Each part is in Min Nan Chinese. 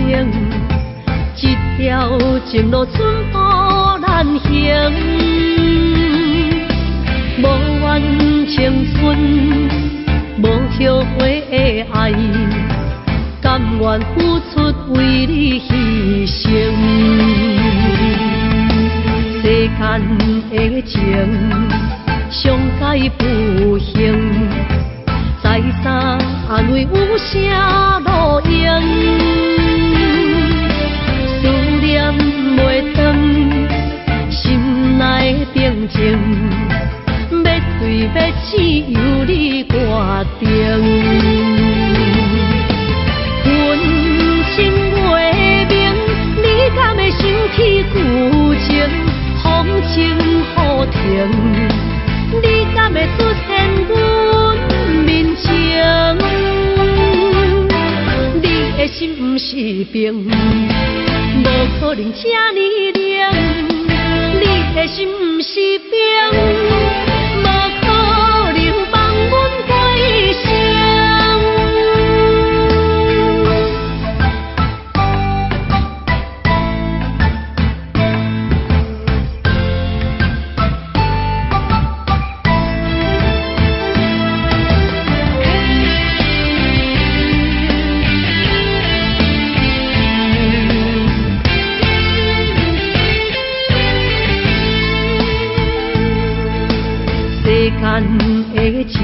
行，這條情路寸步難行。無怨青春，無後悔的愛，甘願付出為你犧牲。世間的情，上界不幸，知三內有啥路用？思念袂斷，心內平靜，欲醉欲醒由你決定。雲深月明，你敢會想起舊情？風清雨停，你敢會出現阮面前？你的心毋是冰，無可能這呢冷。你的心毋是冰，無可能放阮過一生。世間的情，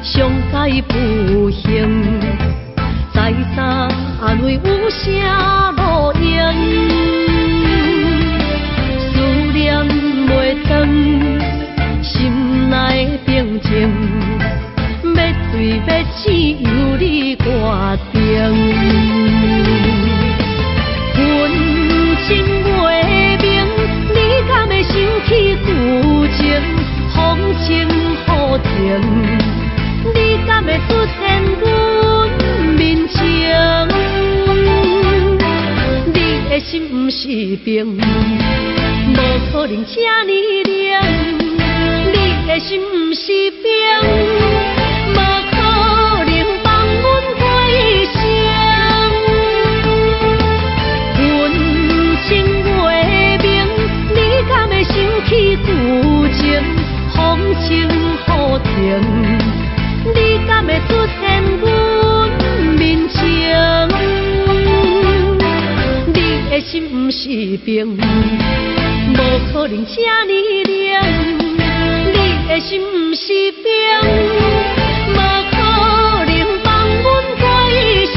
上界不幸，知三內有啥路用？思念袂斷，心內平靜，欲醉欲醒由你決定。雲深月明，你敢會想起舊情？風清雨停，你敢會出現阮面前？你的心毋是冰，無可能這呢冷。你的心毋是冰，無可能放阮過一生。雲深月明，你敢會想起舊情？風清雨停，你敢會出現阮面前？你的心毋是冰，無可能這呢冷。你的心毋是冰，無可能放阮過一生。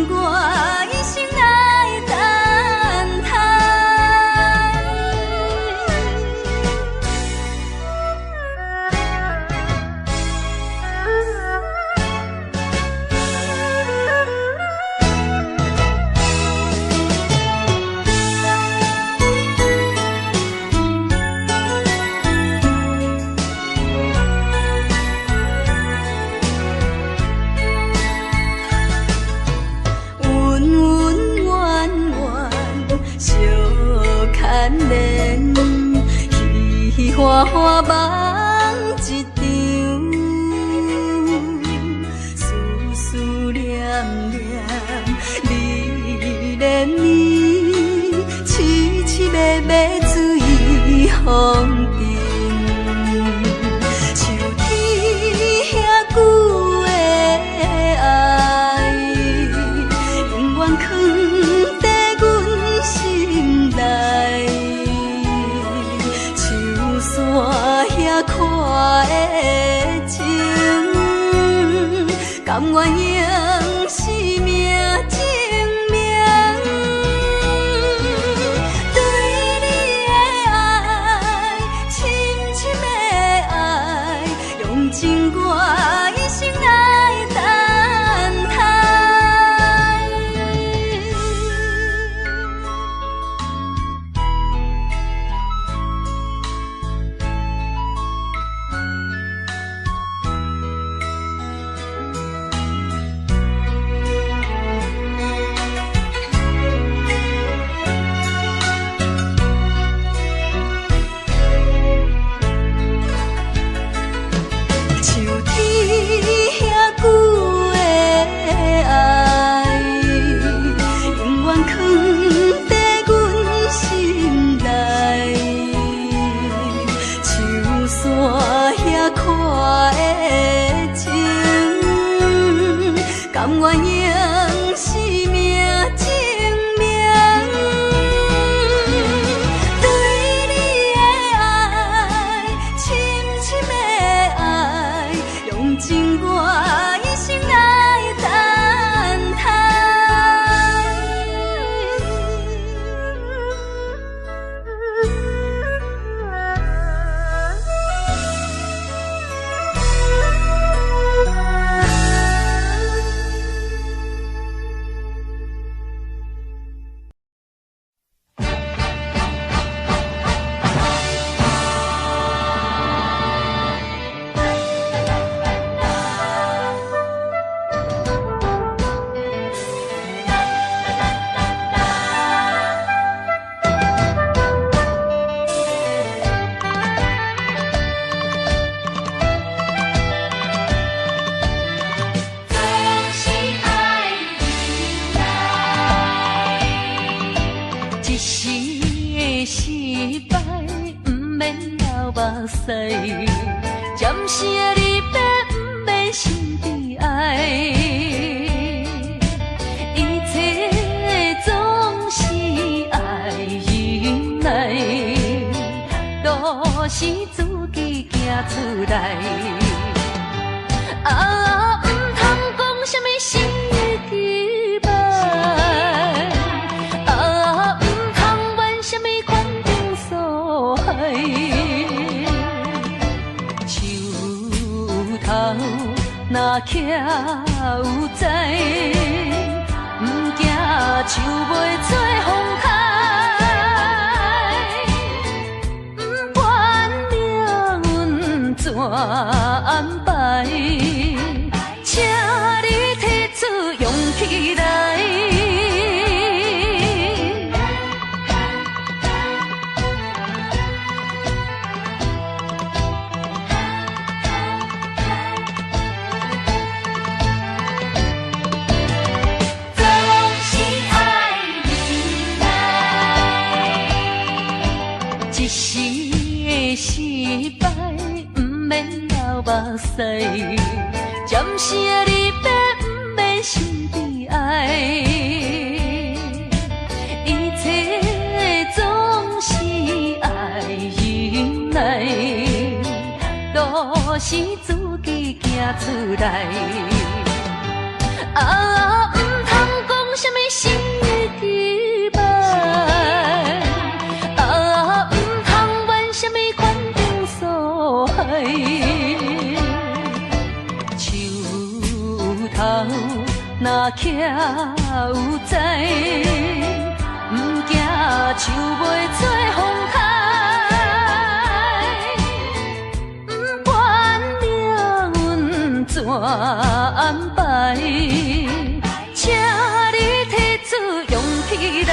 我一生來等待。看花梦一場，思思念念你連綿，痴痴迷迷醉風塵。樹天遐久的愛，永遠囥佇阮心內。樹山遐闊的情，甘願用生命證明。對你的愛，深深的愛，用盡我一生來等待。樹天遐久的愛，永遠囥佇阮心內。樹山遐闊的情，甘願用生命證明。對你的愛，深深的愛，用盡我一生來等待。總是愛忍耐，一時的失敗，毋免流目屎，暫時的離別，毋免心悲哀。一切總是愛忍耐，路是自己行出來。啊，毋通講啥物生意歹，啊，毋通怨啥物環境所害。樹頭若徛有知，毋驚樹袂做風開。不管命運怎安排，請你提出勇氣來。總是愛忍耐，一時的失敗，毋免流目屎，暫時的離別，毋免心悲哀。一切總是愛忍耐，路是自己行出來。啊，毋通講啥物生意歹，啊，毋通怨啥物環境所害。樹頭若徛有知，毋驚樹袂做風開。不管命運怎安排，請你提出勇氣來。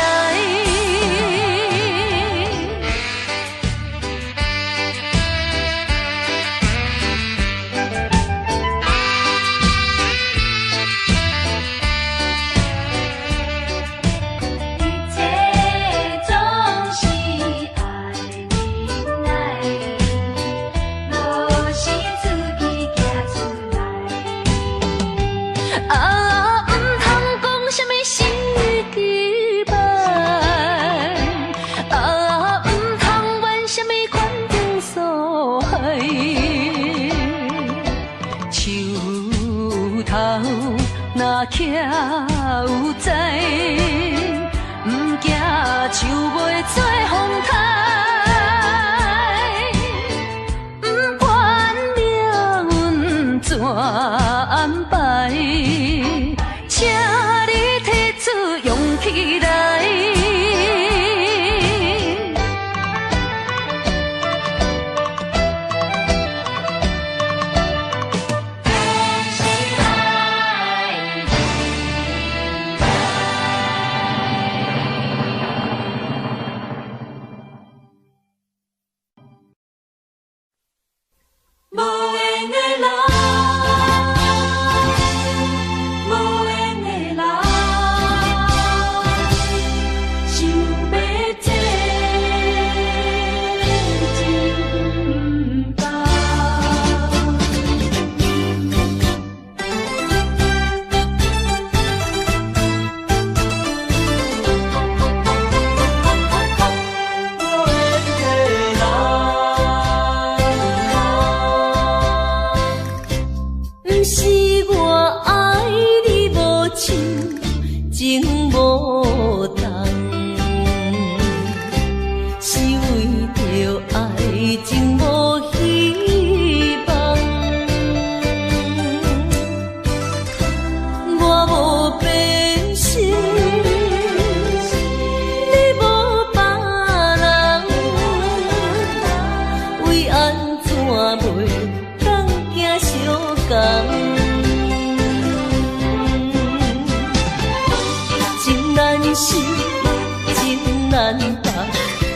難放，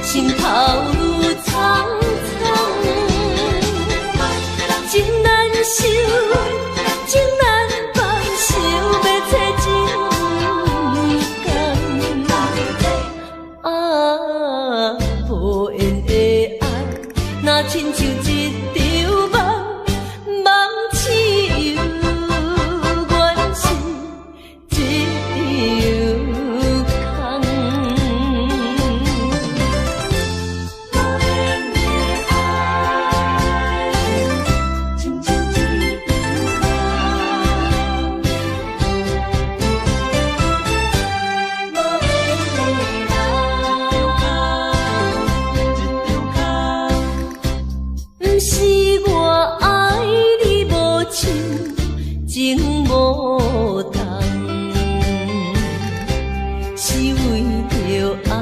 心頭愈悖悖。情難收，情難放，想欲找真工。啊，無緣的愛，若親像一場夢，夢醒猶原是一場空。無緣的愛，親像一場夢。無緣的愛，毋是我愛你無深，情無重，是為著愛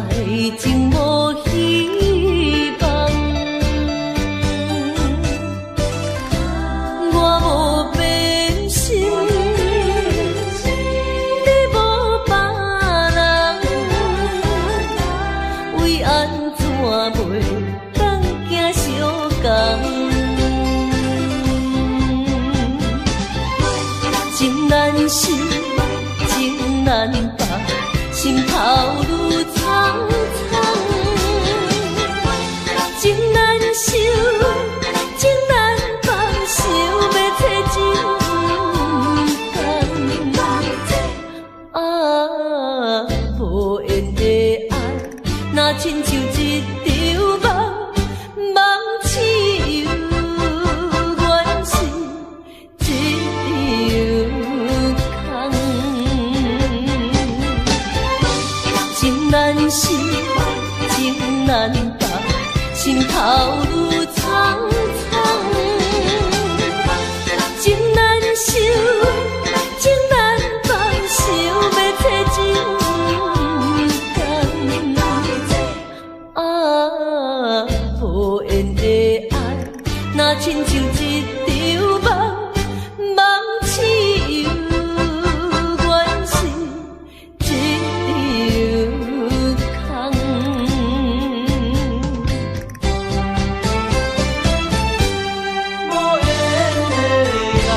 情無希望。我無變心，你無別人，為按怎袂當行相仝？情難收，情難放，心頭愈悖悖。情難收，情難放，想欲找真工。啊，無緣的愛，若親像一場夢，夢醒猶原是一場空。情難收，情難放，心頭愈悖悖。情難收，情難放，想欲找真工。啊，無緣的愛，若親像一場夢，夢醒猶原是一場空。無緣的愛，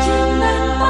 情難放。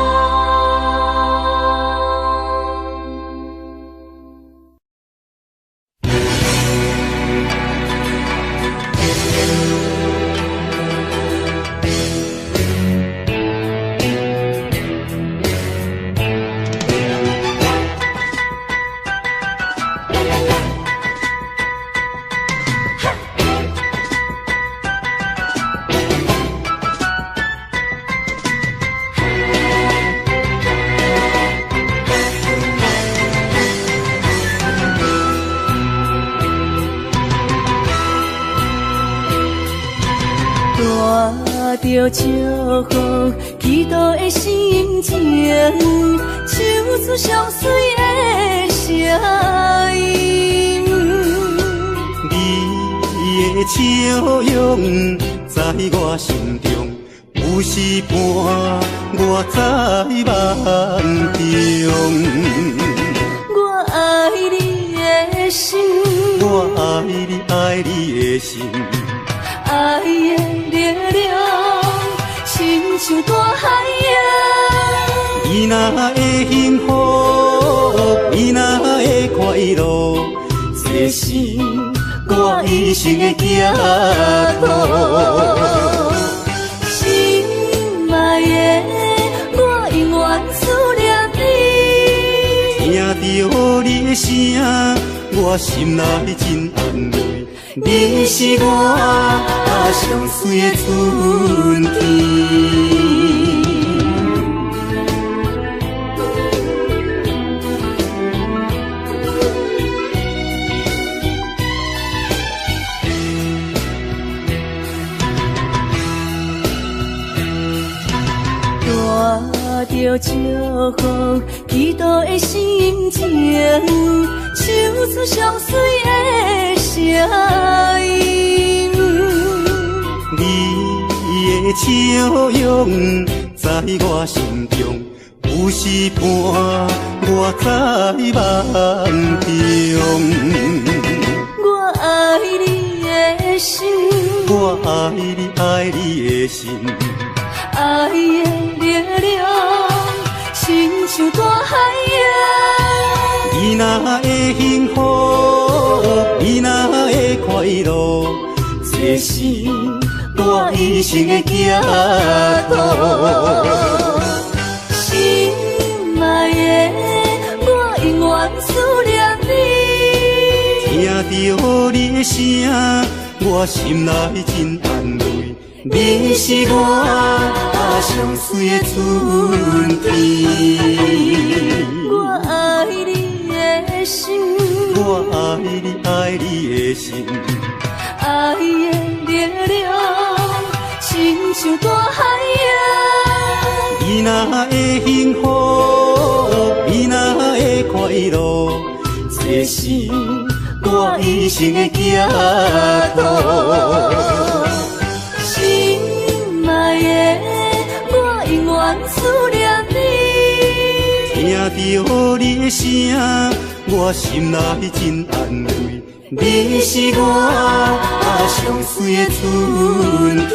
帶著祝福，祈禱的心情，唱出上媠的聲音。你的笑容在我心中，有時伴我在夢中。我愛你的心，我愛你愛你的心，愛的力量，親像大海洋。你若會幸福，你若會快樂，這是我一生的寄託。心愛的，我永遠思念你。聽著你的聲，我心內真安慰。你是我上媠的春天。帶著祝福，祈禱的心情，唱出上媠的聲音。你的笑容在我心中，有時伴我在夢中。愛你的心。愛的力量，親像大海洋。你若會幸福，你若會快樂，這是我一生的寄託。心愛的，我永遠思念你。聽著你的聲，我心內真安慰。你是我上媠的春天。我愛你的心，我愛你愛你的心。愛的力量，親像大海洋。你若會幸福，你若會快樂，這是我一生的寄託。心愛的，我永遠思念你。聽著你的聲，我心內真安慰。你是我上媠的春天。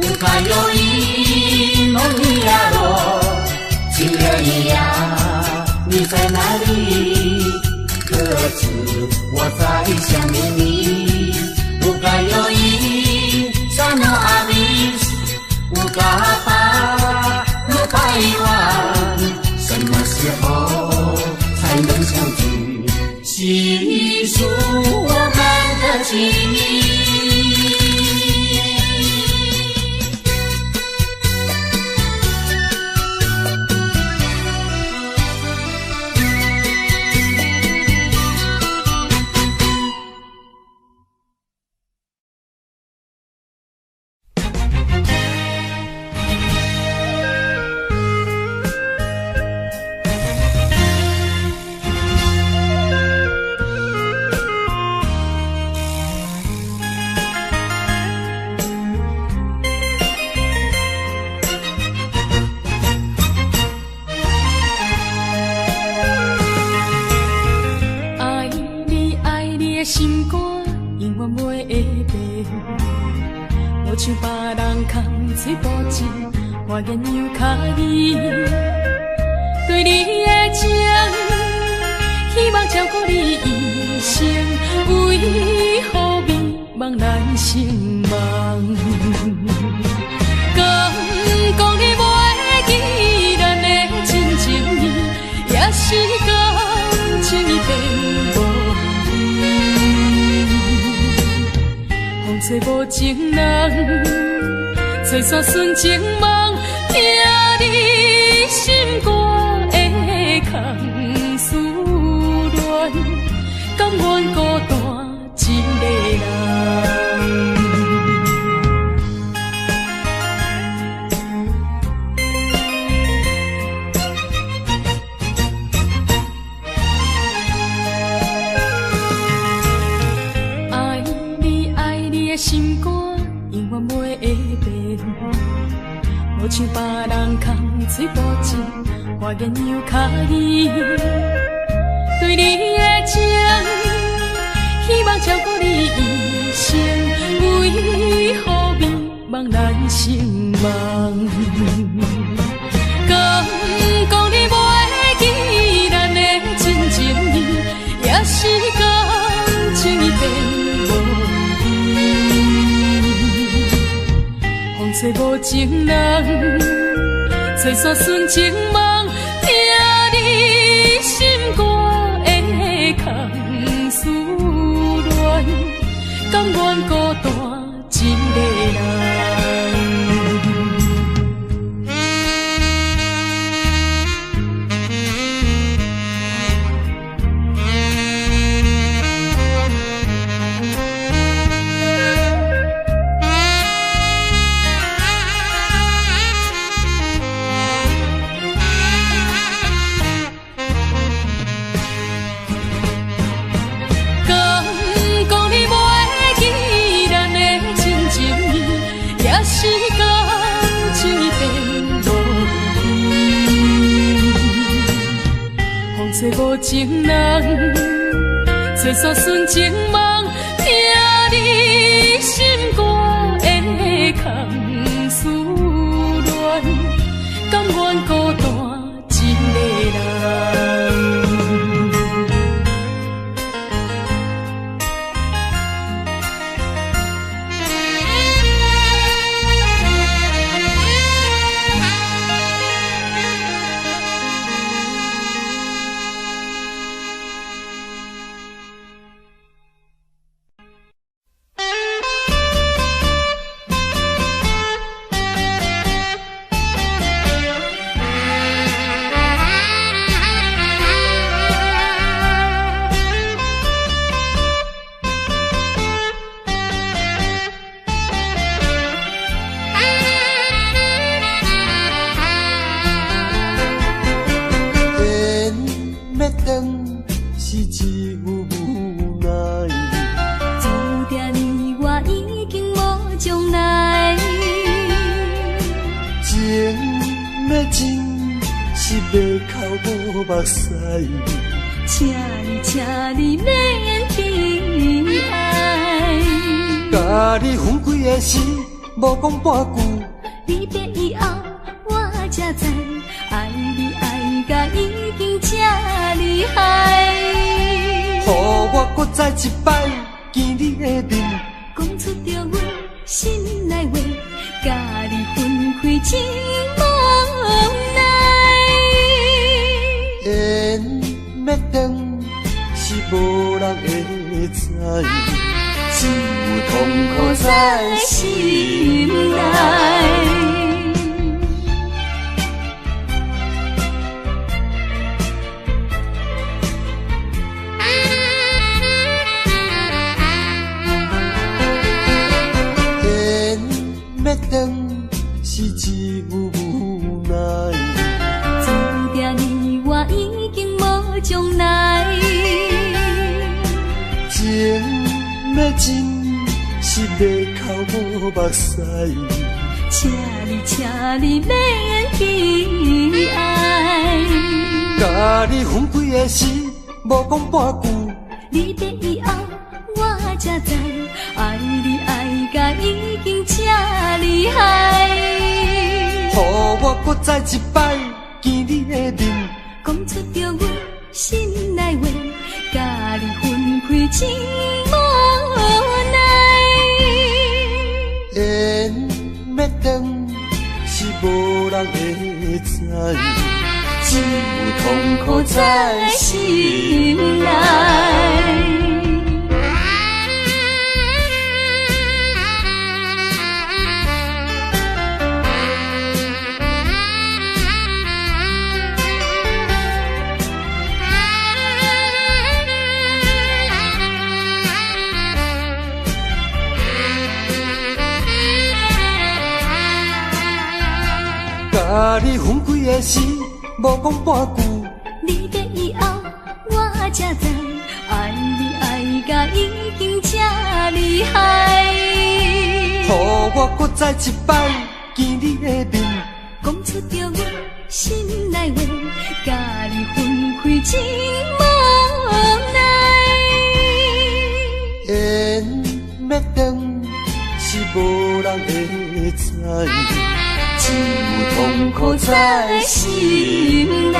有卡有依，蒙尼亚罗，情人呀，你在哪里？可知我在想念你。有卡有依，沙诺阿米斯，有卡巴鲁巴伊万，什么时候才能相聚？细数我们的情谊。我言又较伊，对你的情，希望照顾你一生，为何美梦难成梦？敢讲你袂记咱的真情意，也是感情已变无依，风吹无情人。吹散纯情梦，疼你心肝的空思恋，甘愿孤单一个人。爱你爱你的心肝，永远袂会变。无像别人空嘴保证，我愿又较伊。对你的情，希望照顾你一生，为何美梦难成梦？敢讲你袂记咱的真情意，也是感情已变无依。风吹无情人，吹散纯情梦，疼你心肝的空思恋，甘愿孤单一个人。吹无情人，吹散纯情梦，疼你心肝的空思恋，甘愿孤单一个人。请你，请你免悲哀。佮你分开的时，無講半句。離別以後，我才知，愛你愛甲已經這厲害。予我閣再一擺見你的面，講出著阮心內話，佮你分開真無奈。緣欲斷是無人會知，只有痛苦在心內。緣欲斷是只有無奈，注定你我已經無將來。情欲盡是袂哭無目屎。請你，請你免悲哀。佮你分開的時，無講半句。離別以後，我才知，愛你愛甲已經這厲害。予我閣再一擺見你的面，講出著阮心內話，佮你分開真無奈。緣欲斷是無人會知，只有痛苦在心內。佮你分開的時，無講半句。離別以後，我才知，愛你愛甲已經這厲害。予我閣再一擺見你的面，講出著阮心內話，佮你分開真無奈。緣欲斷是無人會知，只有痛苦在心內。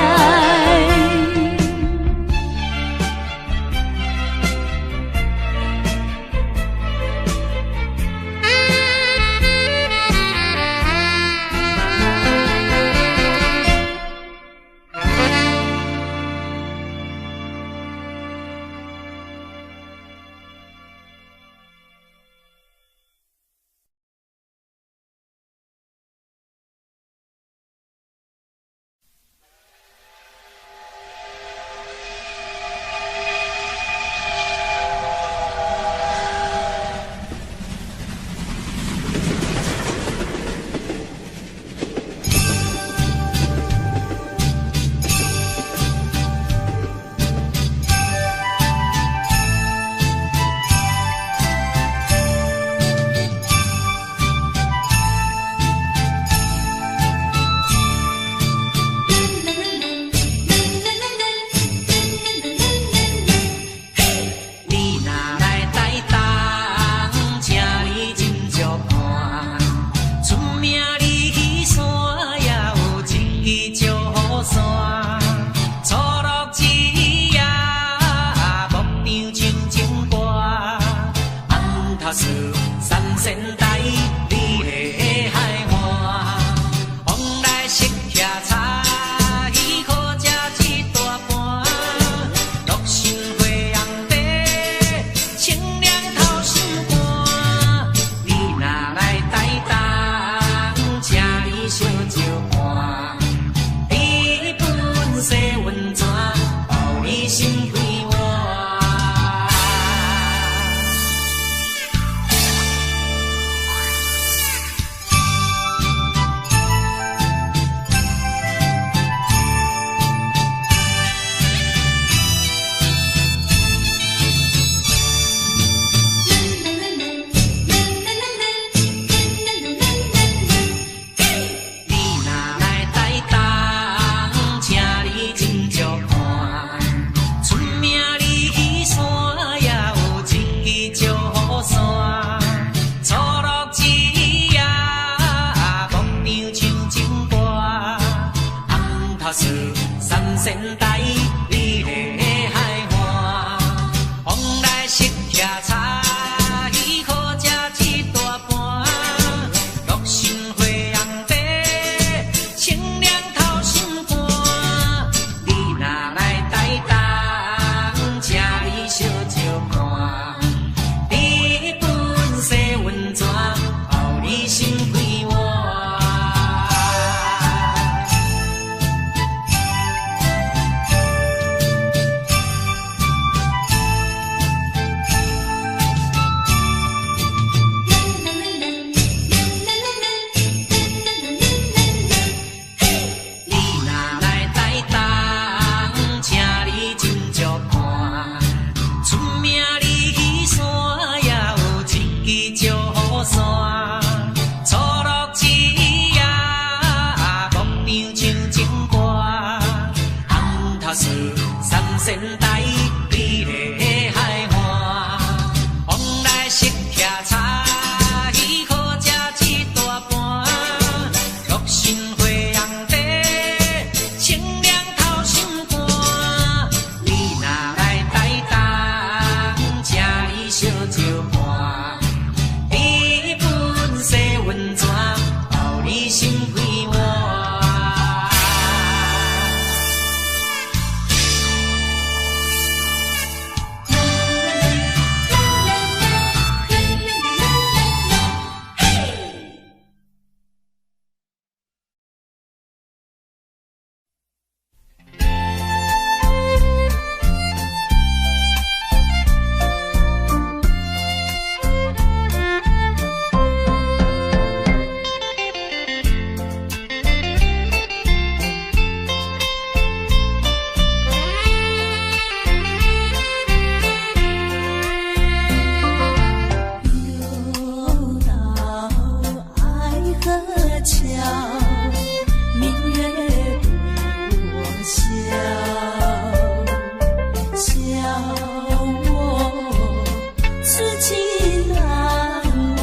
仙台，美麗的海岸。往來食徛菜，好食一大盤。樂心花紅茶，清涼透心肝。你若來台東，請你相招伴。日本洗溫泉，包你心快活。游到愛河橋，明月對我笑，笑我痴情難忘，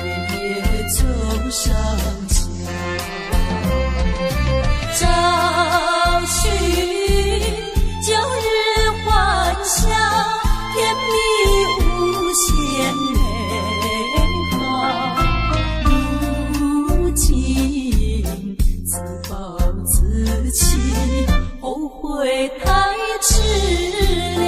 夜夜走上橋。找尋舊日歡笑，甜蜜無限美好。如今自暴自棄，後悔太遲了。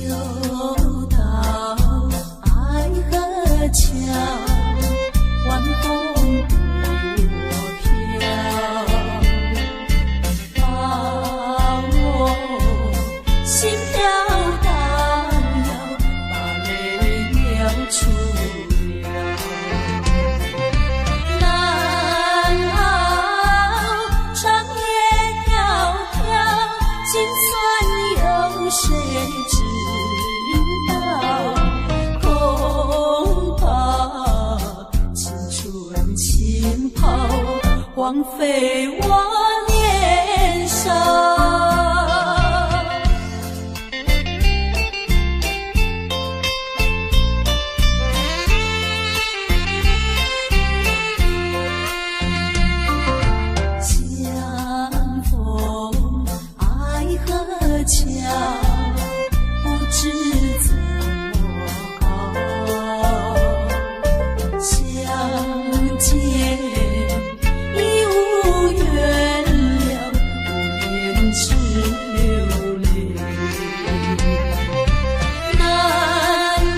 游到愛河橋，晚風對我飄，把我心飄蕩搖，把淚流出了。難熬長夜迢迢，心酸有誰知道？恐怕青春浸泡，荒廢我年少。相逢愛河橋，不知怎麼熬。相見已無緣了，無言只流淚。難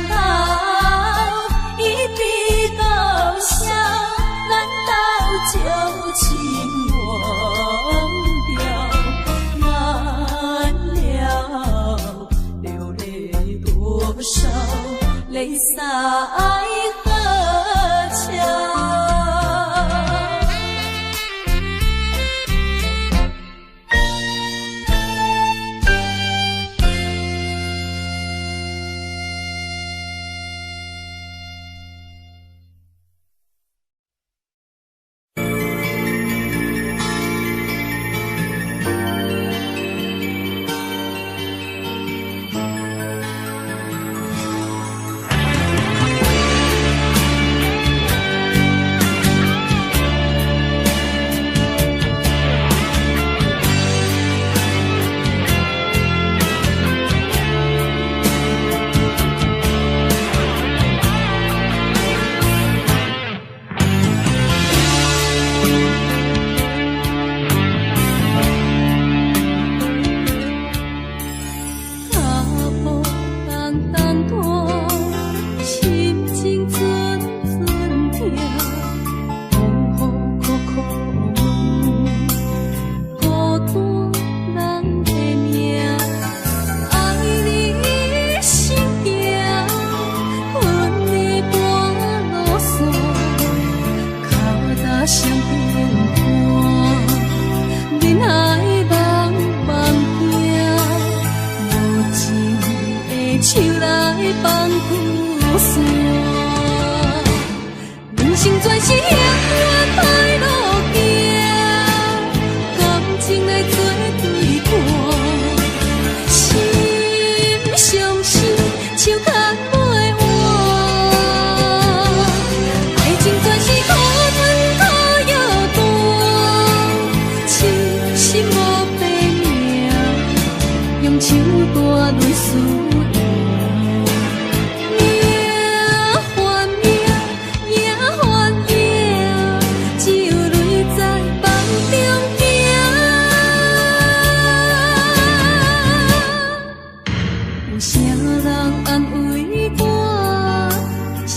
道一筆勾銷？難道舊情忘掉？難了流淚多少，淚灑愛河橋。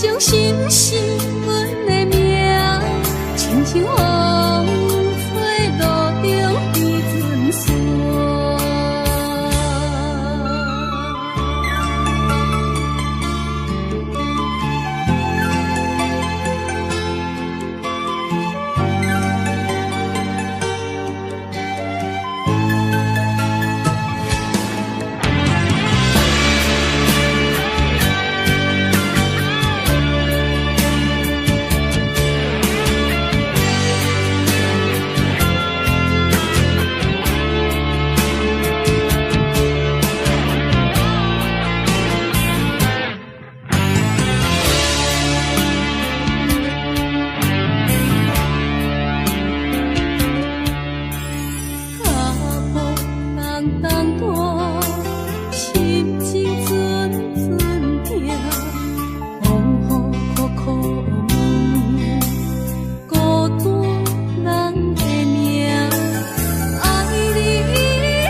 傷心是阮的命，親像風吹路中彼陣沙。脚步重重大，心情阵阵痛，风雨苦苦问，孤单人的命，愛你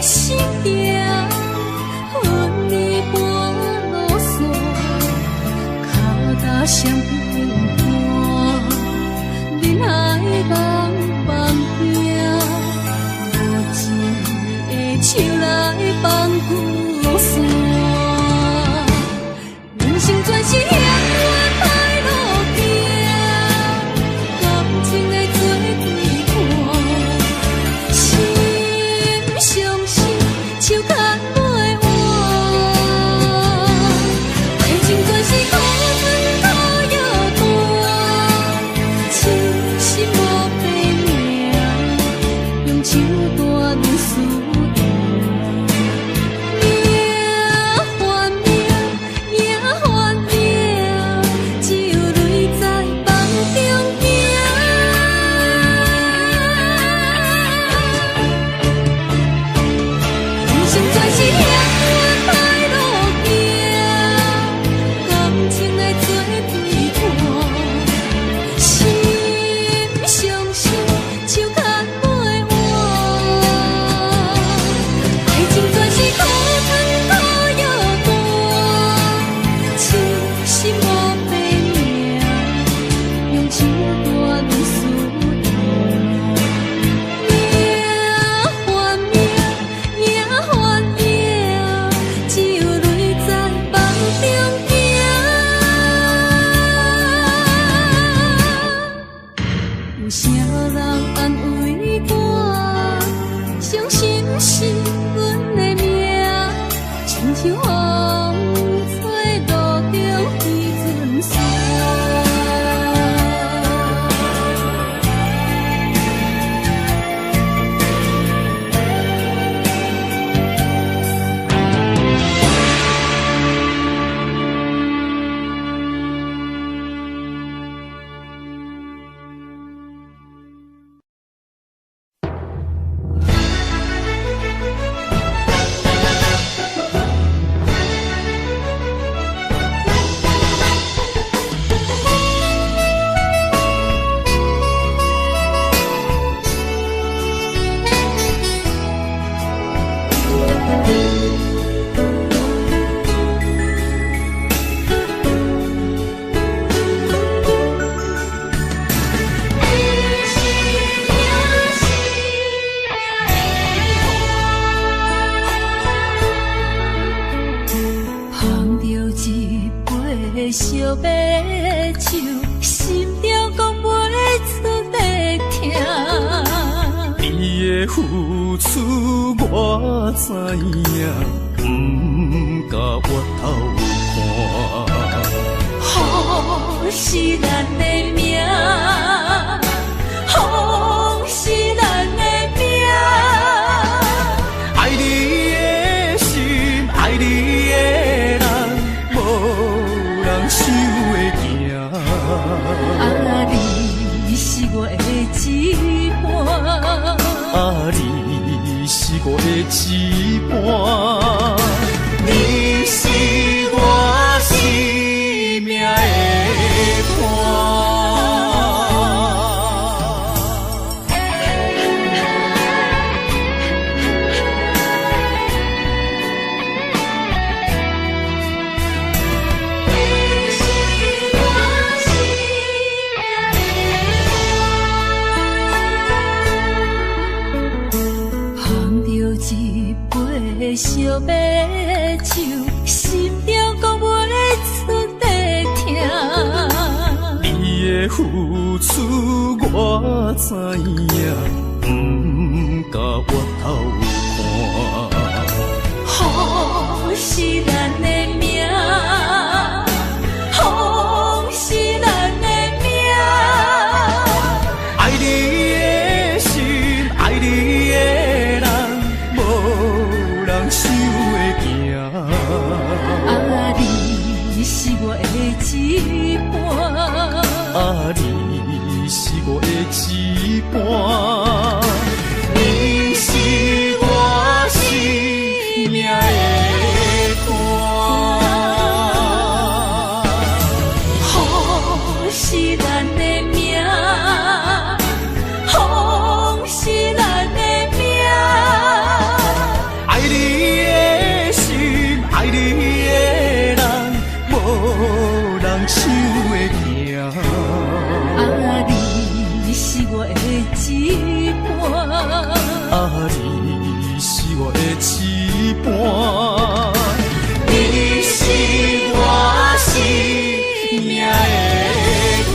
心痛，恨你半路散，跤踏雙平伴，人海茫茫行。無情的手來放孤山，人生全是險遠歹路行，感情的做對伴，心相惜，手牽袂完。愛情全是苦陣苦藥單，痴心無白命，用手斷輸贏。命還命，命還命，只有淚在夢中行。人生全是險遠歹路行，感情的做對伴，心相惜，手牽袂完。愛情全是苦陣苦藥單，痴心無白命，用手斷輸贏。命還命，命還命，只有淚在夢中行。有啥人安慰我？傷心是阮的命，親像風吹路中彼陣沙。捧著一杯燒白酒，心中講袂出的疼。你的付出我知影，不敢回頭看。雨是咱的命，風是咱的命。愛你的心，愛你的人，無人想會驚。啊，你是我的一半，啊，你是我的一半，你是我生命的伴。你是我的付出我知影，毋敢回頭看。雨是咱的命，風是咱的命。愛你的心，愛你的人，無人想會行。啊，你是我的一半，啊，你是我的一半，你是我生命的伴。雨是咱的命，風是咱的命。愛你的心，愛你的人，無人想會行。啊，你是我的一半，啊，你是我的一半，你是我生命的伴。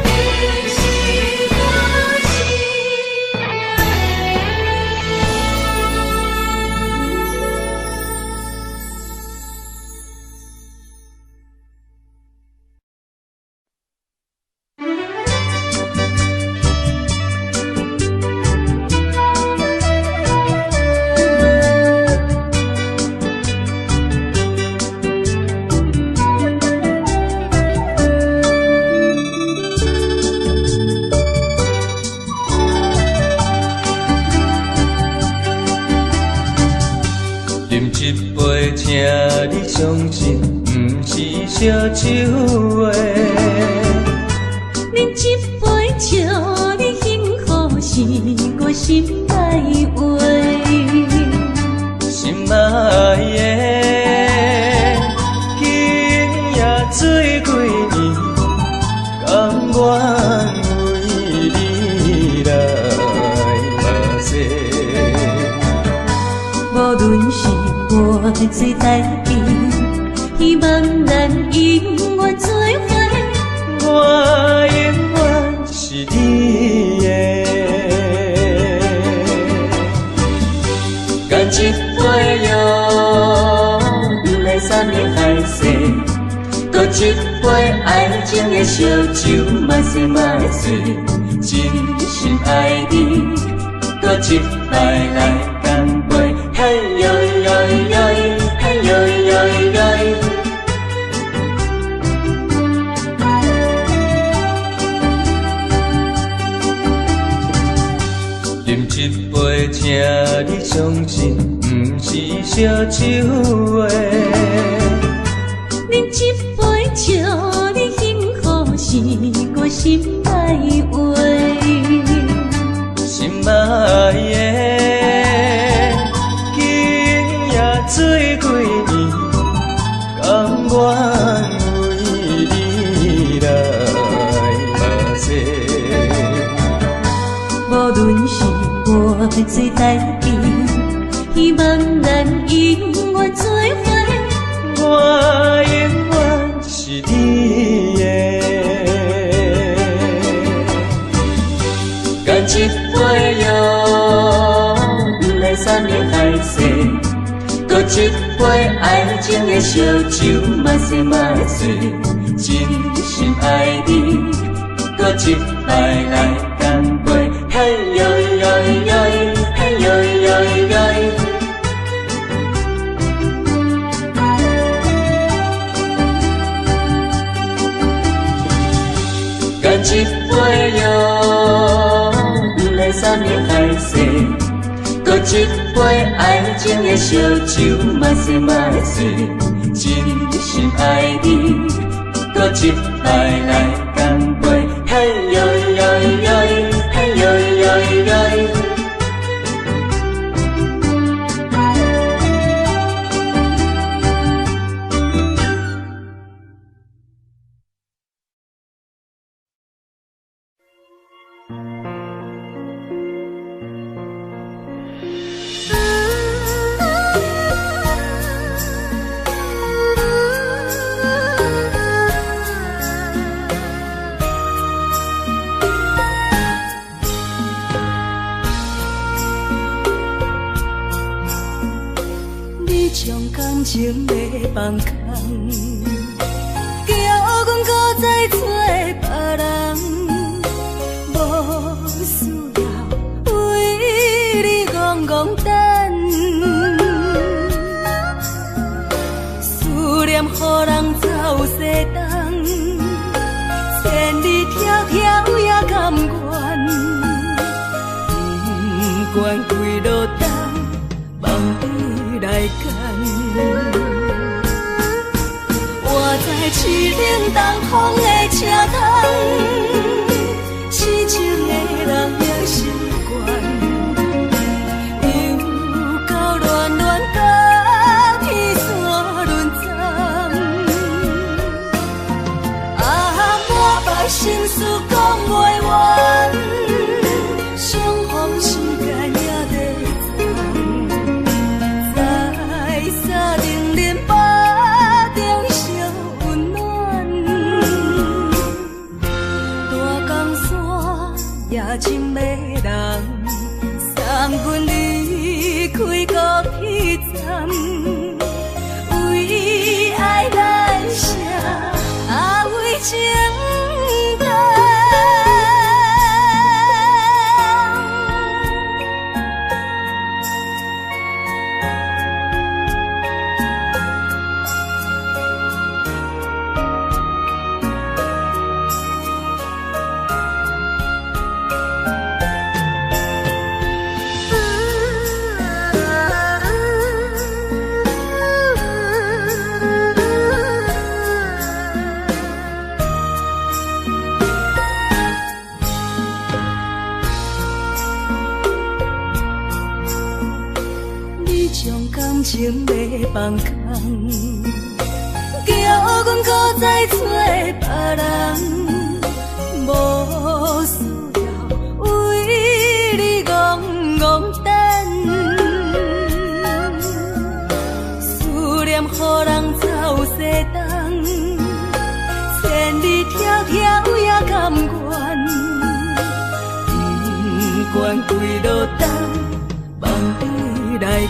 你是我生饮一杯，請你相信，毋是燒酒的。饮一杯，祝你幸福是我心內話。心愛的，今夜醉幾暝，甘願為你來拍勢。無論是我做代誌，希望咱永遠做伙。我永遠是你的。乾一杯喲，來三盟海誓，閣一杯愛情的燒酒，嘛是嘛是，真心愛你，閣一擺來乾杯，嘿喲喲喲，嘿喲喲喲。饮一杯，請你相信，毋是燒酒的。饮一杯，祝你幸福是我心內話。心愛的，今夜醉幾暝，甘願為你來拍勢。無論是我做代誌，希望咱永遠做伙。我永遠是你的。乾一杯喲，來三盟海誓，閣一杯愛情的燒酒，嘛是嘛是，真心愛你，閣一擺來乾杯，嘿喲喲喲，嘿喲喲喲。乾一杯喲，來三盟海誓，閣一杯愛情的燒酒，嘛是嘛是，真心愛你，閣一擺來乾杯，嘿喲喲喲，嘿喲喲喲。你將感情欲放空，叫阮閣再找別人，無需要為你戇戇等，思念予人走西東，千里迢迢也甘願，不管幾落冬，望你來牽。我知凄冷東風的車窗，痴情的人也習慣，又到恋恋甲天山轮转，啊，满腹心事講袂完，相逢時間也短暫，在三重林腹中相溫暖，大江山也真迷人，送阮離開高鐵站，為愛來寫，啊為情等。你將感情欲放空，叫阮閣再找別人，無需要為你戇戇等，思念予人走西東，千里迢迢也甘願，不管幾落冬，望你來牽。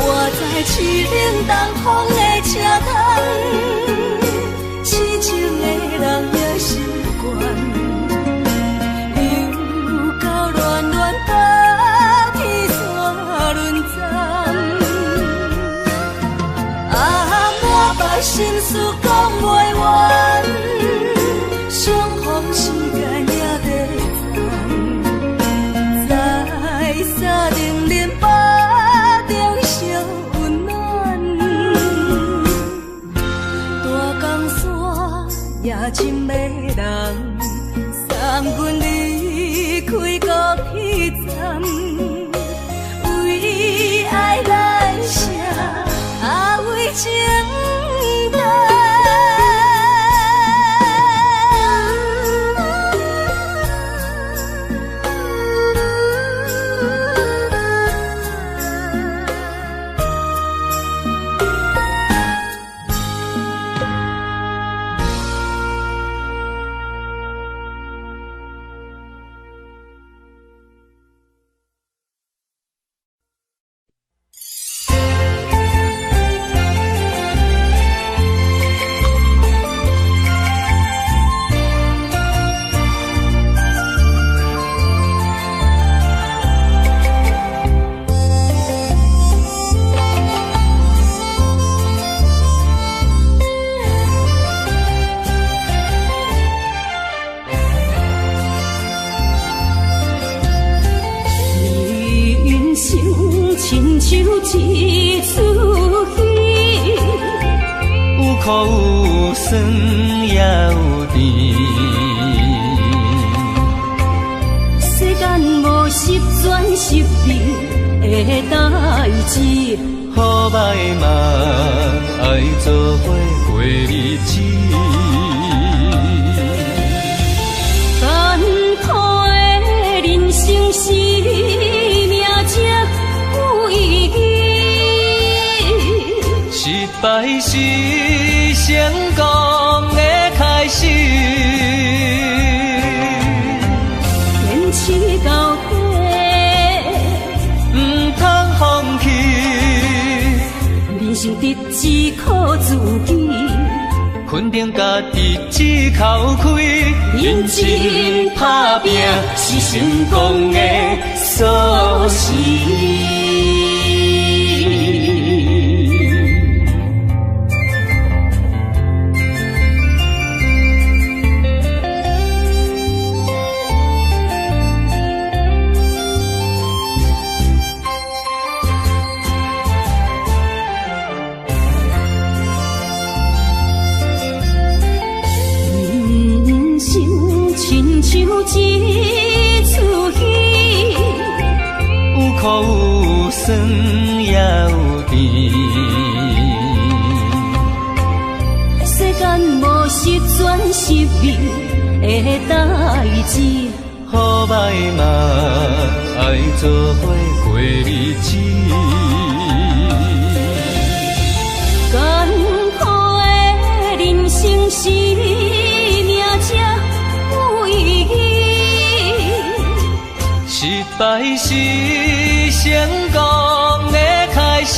我知凄冷東風的車窗，痴情的人也習慣，又到恋恋甲天山轮转，啊，满腹心事講袂完，相逢時間也短暫，在三重林腹中相溫暖，大江山也真迷人，送阮離開高鐵站，為愛來寫，啊為情等。人生親像一出戲，有苦有酸也有甜。世間無十全十美的代誌，好歹嘛愛做伙過日子。艱苦的人生是命才有意義。失敗是成功的開始。堅持到底，毋通人生得只靠自己，肯定家己一口气。认真打拼是成功的锁匙。人生亲像一出戏，有苦有酸也有甜。世间无十全十美的代誌，好歹嘛愛做伙過日子。艱苦的人生是命才有意義。失敗是成功的開始。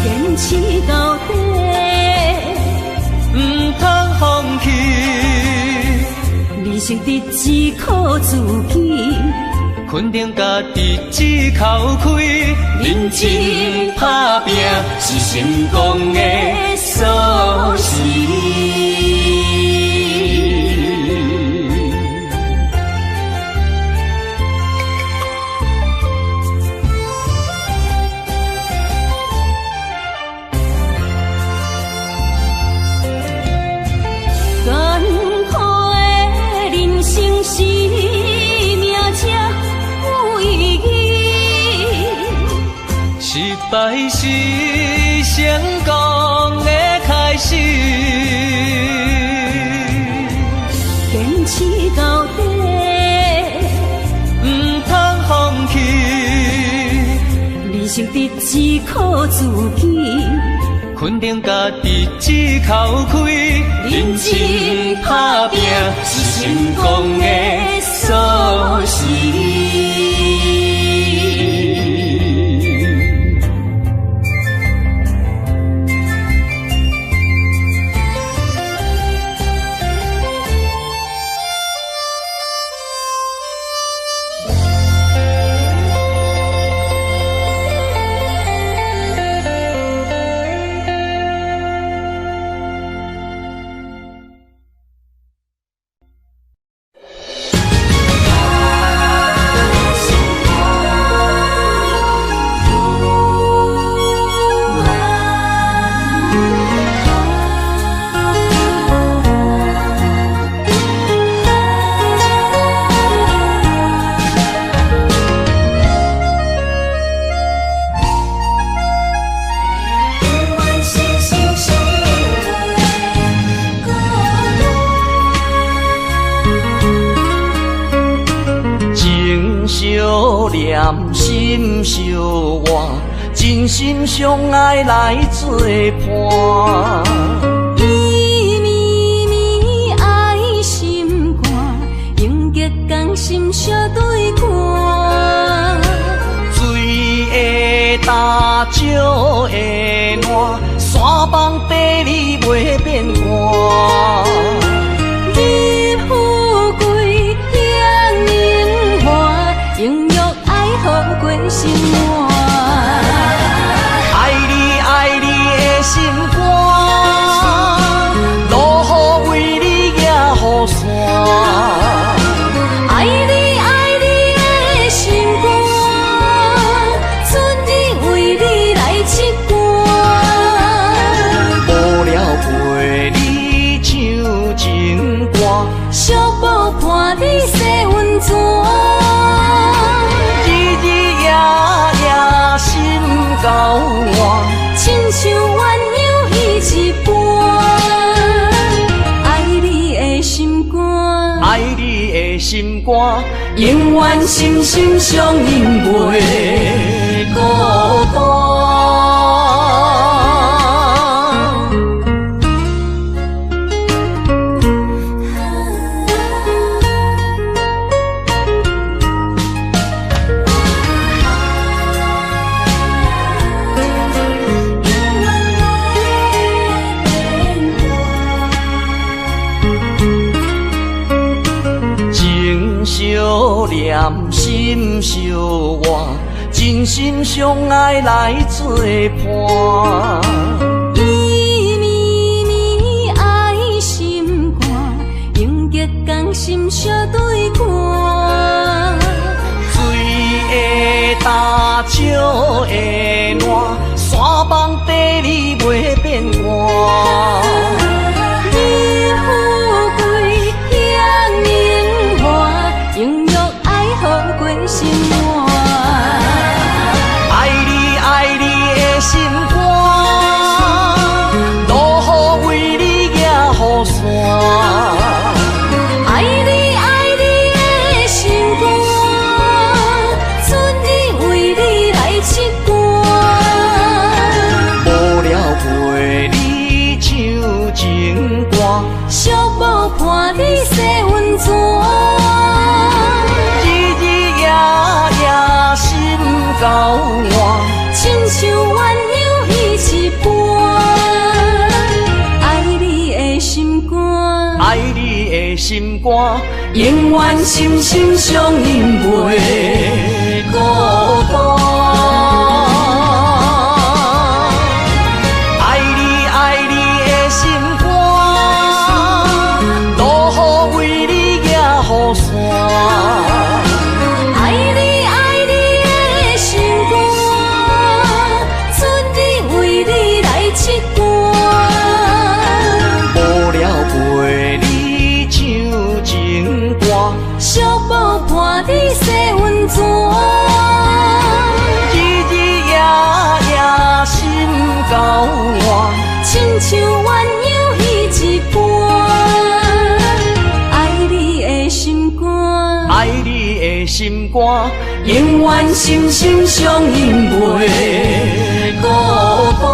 堅持到底，毋通放棄。人生得只靠自己，肯定家己一口氣。認真打拼是成功的鎖匙。艱苦的人生是命才有意義。失敗是成功的開始。堅持到底，毋通放棄。人生得只靠自己，肯定家己一口氣。認真打拼是成功的鎖匙。情相念，心相换，真心相爱来作伴。伊绵绵爱心肝，永结同心相对看。水会干，石会烂，山崩地裂袂变卦。入富贵，享荣华，永浴爱好过生活。爱你爱你的心肝，落雨为你举雨伞。爱你爱你的心肝，春日为你来拭干。无聊陪你唱情歌，惜宝伴你洗温泉。日日夜夜心交换，亲像鸳鸯彼一般。爱你的心肝，爱你的心肝，永远心心相印袂孤单。心相偎，真心相愛來做伴。伊绵绵愛心肝，永結仝心相對看。水會焦，石會爛，山崩地裂袂變卦。你富貴享榮華，永浴愛好過生活。愛你愛你的心肝，落雨為你舉雨傘。愛你愛你的心肝，春日為你來拭乾。無聊陪你唱情歌，寂寞伴你洗溫泉。日日夜夜心交換，親像鴛鴦彼一般。愛你的心肝，愛你的心肝，永遠心心相印袂孤單。愛你愛你的心肝，落雨為你舉雨傘。愛你愛你的心肝，春日為你來拭乾。無聊陪你唱情歌，寂寞伴你洗溫泉。日日夜夜心交換，親像鴛鴦彼一般。愛你的心肝，愛你的心肝，永遠心心相印袂孤單。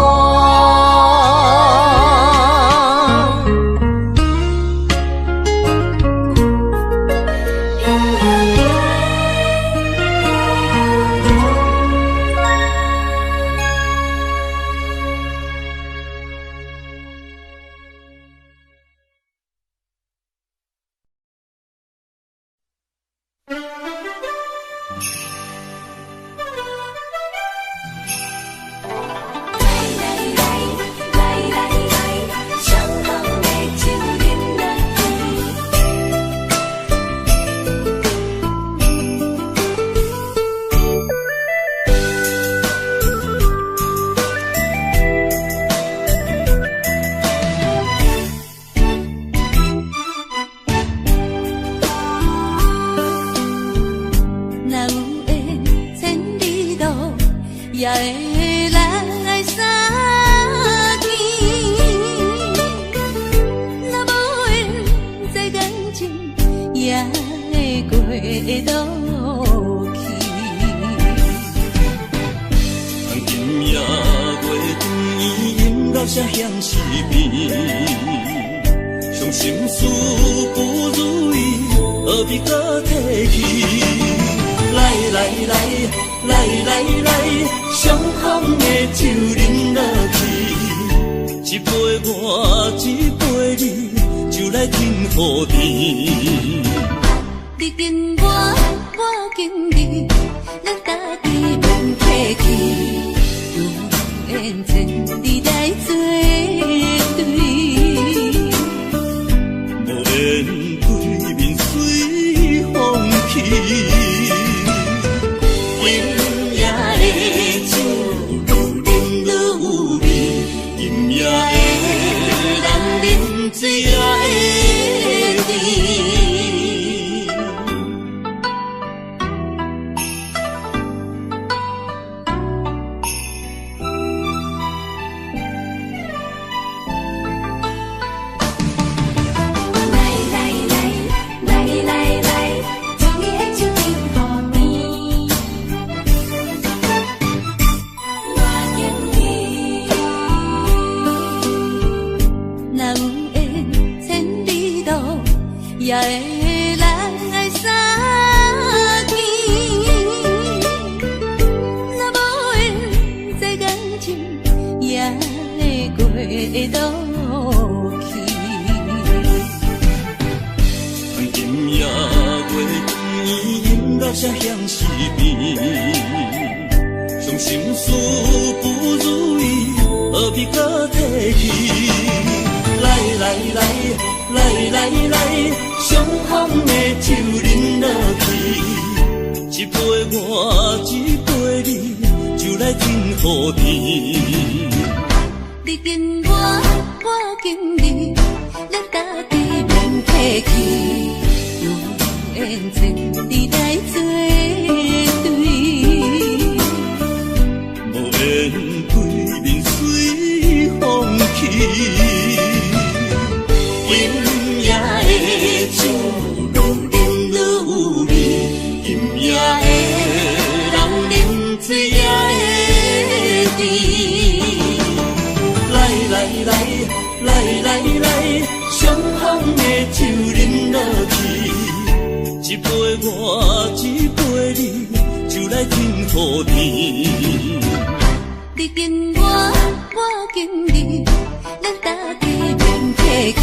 來來來，雙方的酒飲落去。若有緣千里路，也會來相見。若無緣在感情，也會過落去。今夜月圓圆，饮到声响四边，伤心事不如意，何必阁提起？來來來來來來，雙方的酒啉落去，一杯我，一杯你，酒來天予甜。你敬我，我敬你，咱家己免客氣。有緣千里來做對，無緣對面隨風去。今夜的酒愈啉愈有味，今夜的人啉醉也會甜。心事不如意，何必阁提起？来来来来来来，伤风的酒饮落去，一杯我，一杯你，酒来天予甜。你敬我，我敬你，咱家己免客气，有缘千里来做对，无缘对面随风去。今夜的酒愈饮愈有味，今夜的人饮醉也会甜。来来来来来来，伤风的酒饮落去，一杯我，一杯你，酒来天予甜。你敬我，我敬你，咱家己免客气，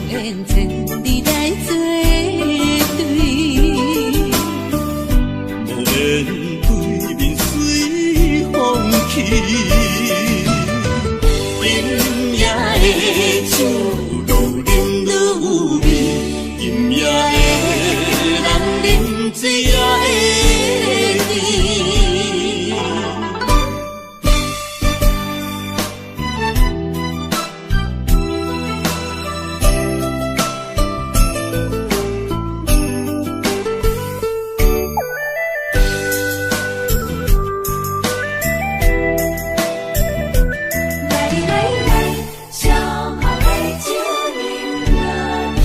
有缘千里来做对，无缘对面随风去。今夜的酒愈饮愈有味，今夜的人饮醉也会甜。来来来，上好的酒饮落去。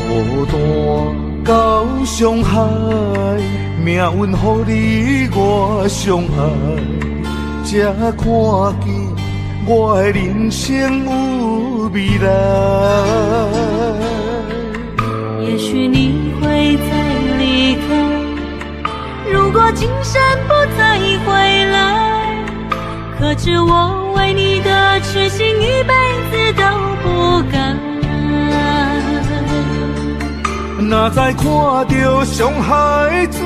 孤单到上海，命运予你我相爱，才看见我的人生有未来。也许你会再离开，如果今生不再回来，可知我为你的痴心一辈子都不改。若再看到上海水，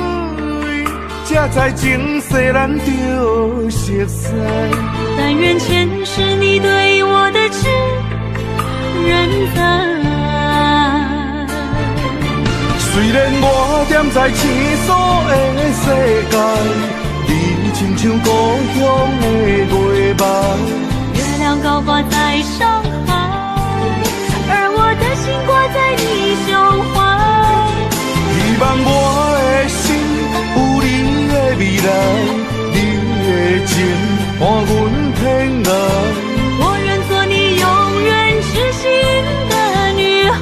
才知前世咱就熟似。但愿前世你对我的痴仍在。虽然我踮在生疏的世界，你亲像故乡的月暝。月亮高挂在上海，而我的心挂在你胸怀。希望我的心有你的未来，你的情伴阮天涯。我愿做你永远痴心的女孩。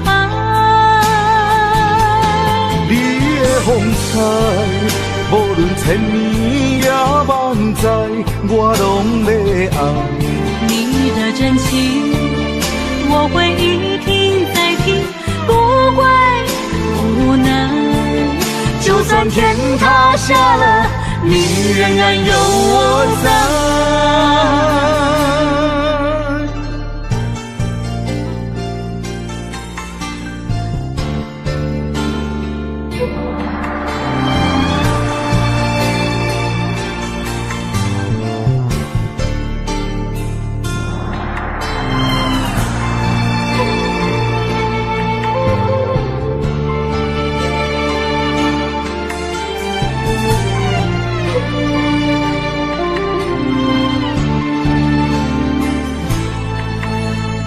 你的风采，无论千年也万载，我拢欲爱。你的真情，我会一听再听，不会无奈。就算天塌下了，你仍然有我在。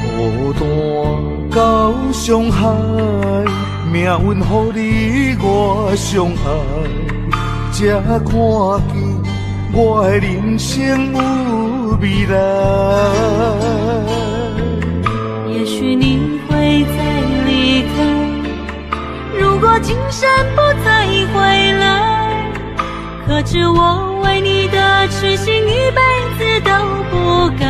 孤单到上海，命运予你我相爱，才看见我的人生有未来。也许你会再离开，如果今生不再回来，可知我为你的痴心一辈子都不改。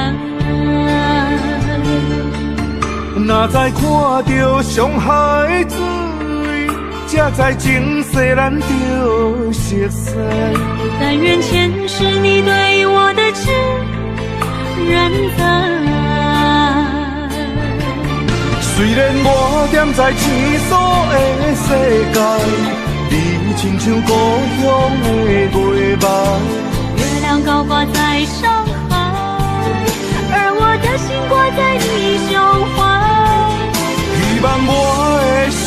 若再看著上海水，才知前世咱著熟似。但愿前世你对我的痴仍在。虽然我踮在生疏的世界，你亲像故乡的月暝。月亮高挂在上海，而我的心挂在你胸怀。希望我的心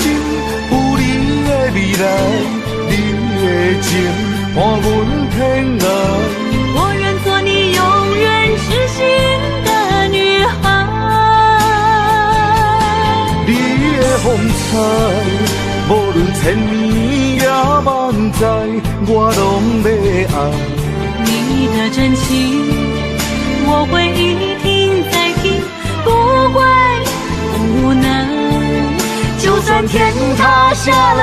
有你的未来，你的情伴阮天涯。我愿做你永远痴心的女孩。你的风采，无论千年也万载，我拢欲爱。你的真情，我会一听再听，不会无奈。就算天塌下了，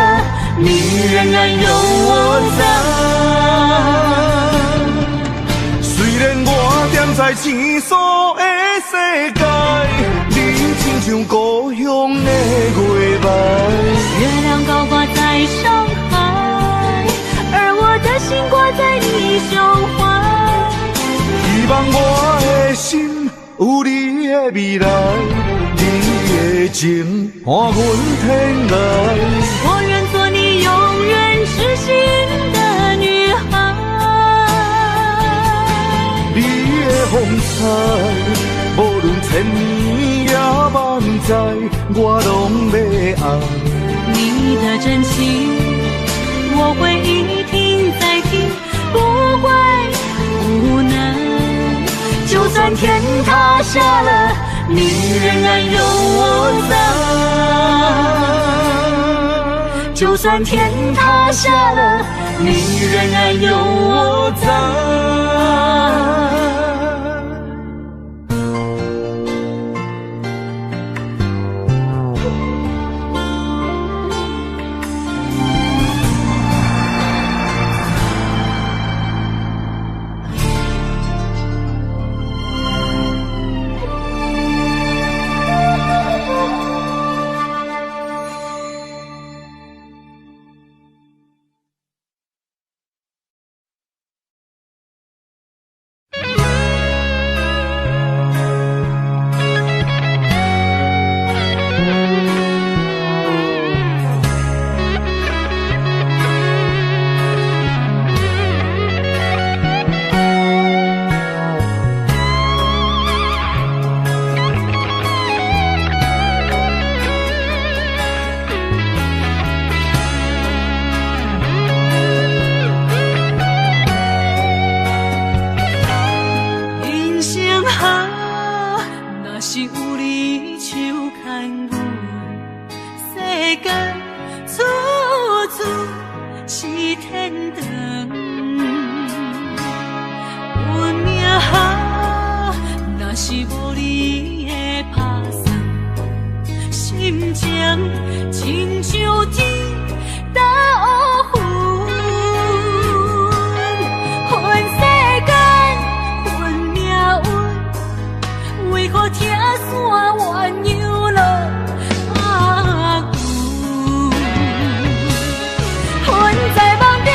你仍然有我在。虽然我踮在生疏的世界，你亲像故乡的月暝。月亮高挂在上海，而我的心挂在你胸怀。希望我的心有你的未来，你的情伴阮天涯。我愿做你永远痴心的女孩。你的风采，无论千年也万载，我拢欲爱。你的真情，我会一听再听，不会无奈。就算天塌下了，你仍然有我在。就算天塌下了，你仍然有我在。在梦中。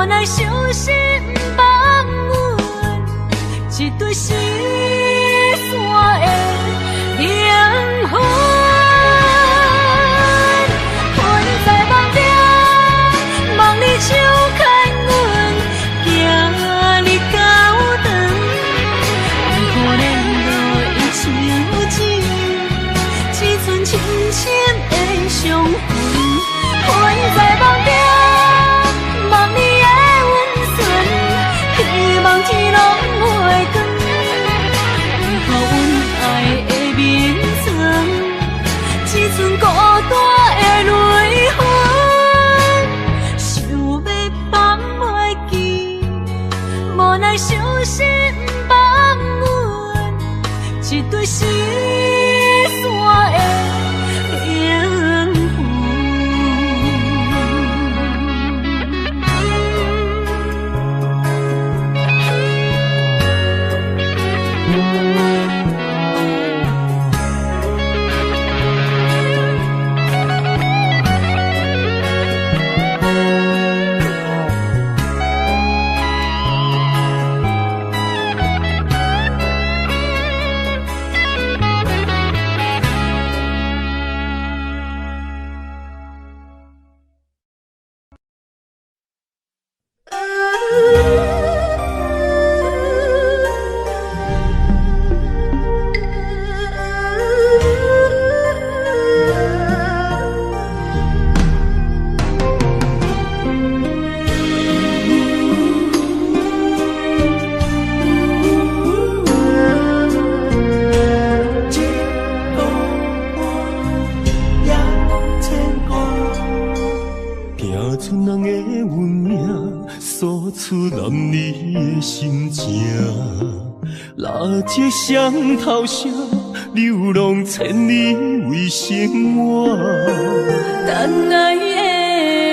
无奈伤心放阮一对失散的灵魂。魂在梦中，望你手牵阮，行入教堂，不可能落一手指，一寸深深的伤痕。魂在梦中，望你的温存，希望天拢袂光，予阮爱的眠床，一寸孤单的泪痕，想欲放袂记，无奈伤心放阮一对失散的灵魂。一孤单也牵挂，拼出人的运命，诉出男儿的心情。蜡烛双头声，流浪千里为生活。等爱的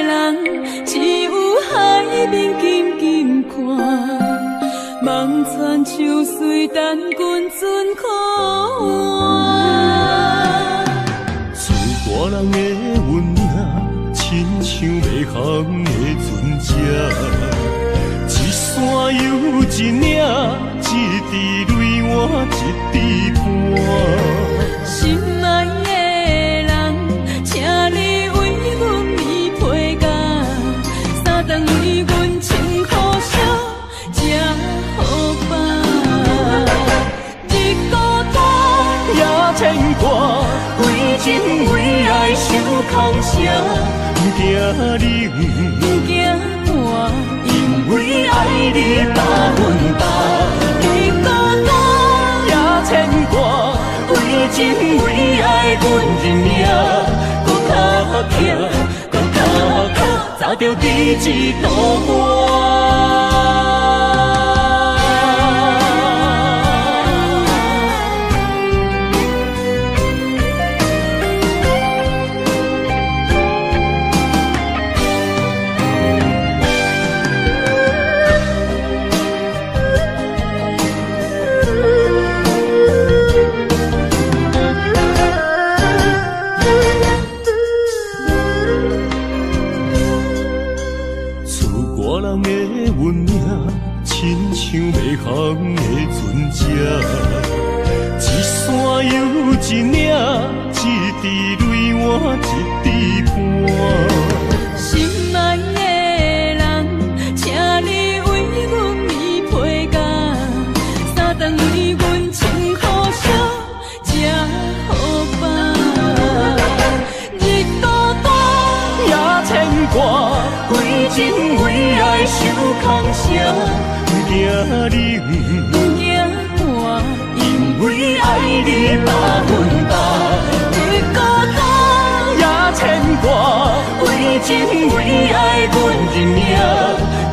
人，只有海面紧紧看，望船手随等阮船靠岸。出歌人的运命，亲像迷航的船只，一山又一岭，一滴泪换一滴汗。心爱的人，请你为阮棉被盖，三顿为阮穿好衫，才好放。日孤单也牵挂，为情为爱受空声，不惊冷，不惊寒，因为爱你100%。日孤单也牵挂，为情为爱阮认命，搁较疼，搁较苦，早著伫这路半。出歌人的运命，亲像迷航的船只，一山又一岭，一滴泪换一滴汗。心爱的人，请你为阮棉被盖，三顿为阮穿好衫，才好放。日孤单也牵挂，为情为爱受空声，不惊冷，不惊寒，因为爱你100%。日孤单也牵挂，为情为爱阮认命，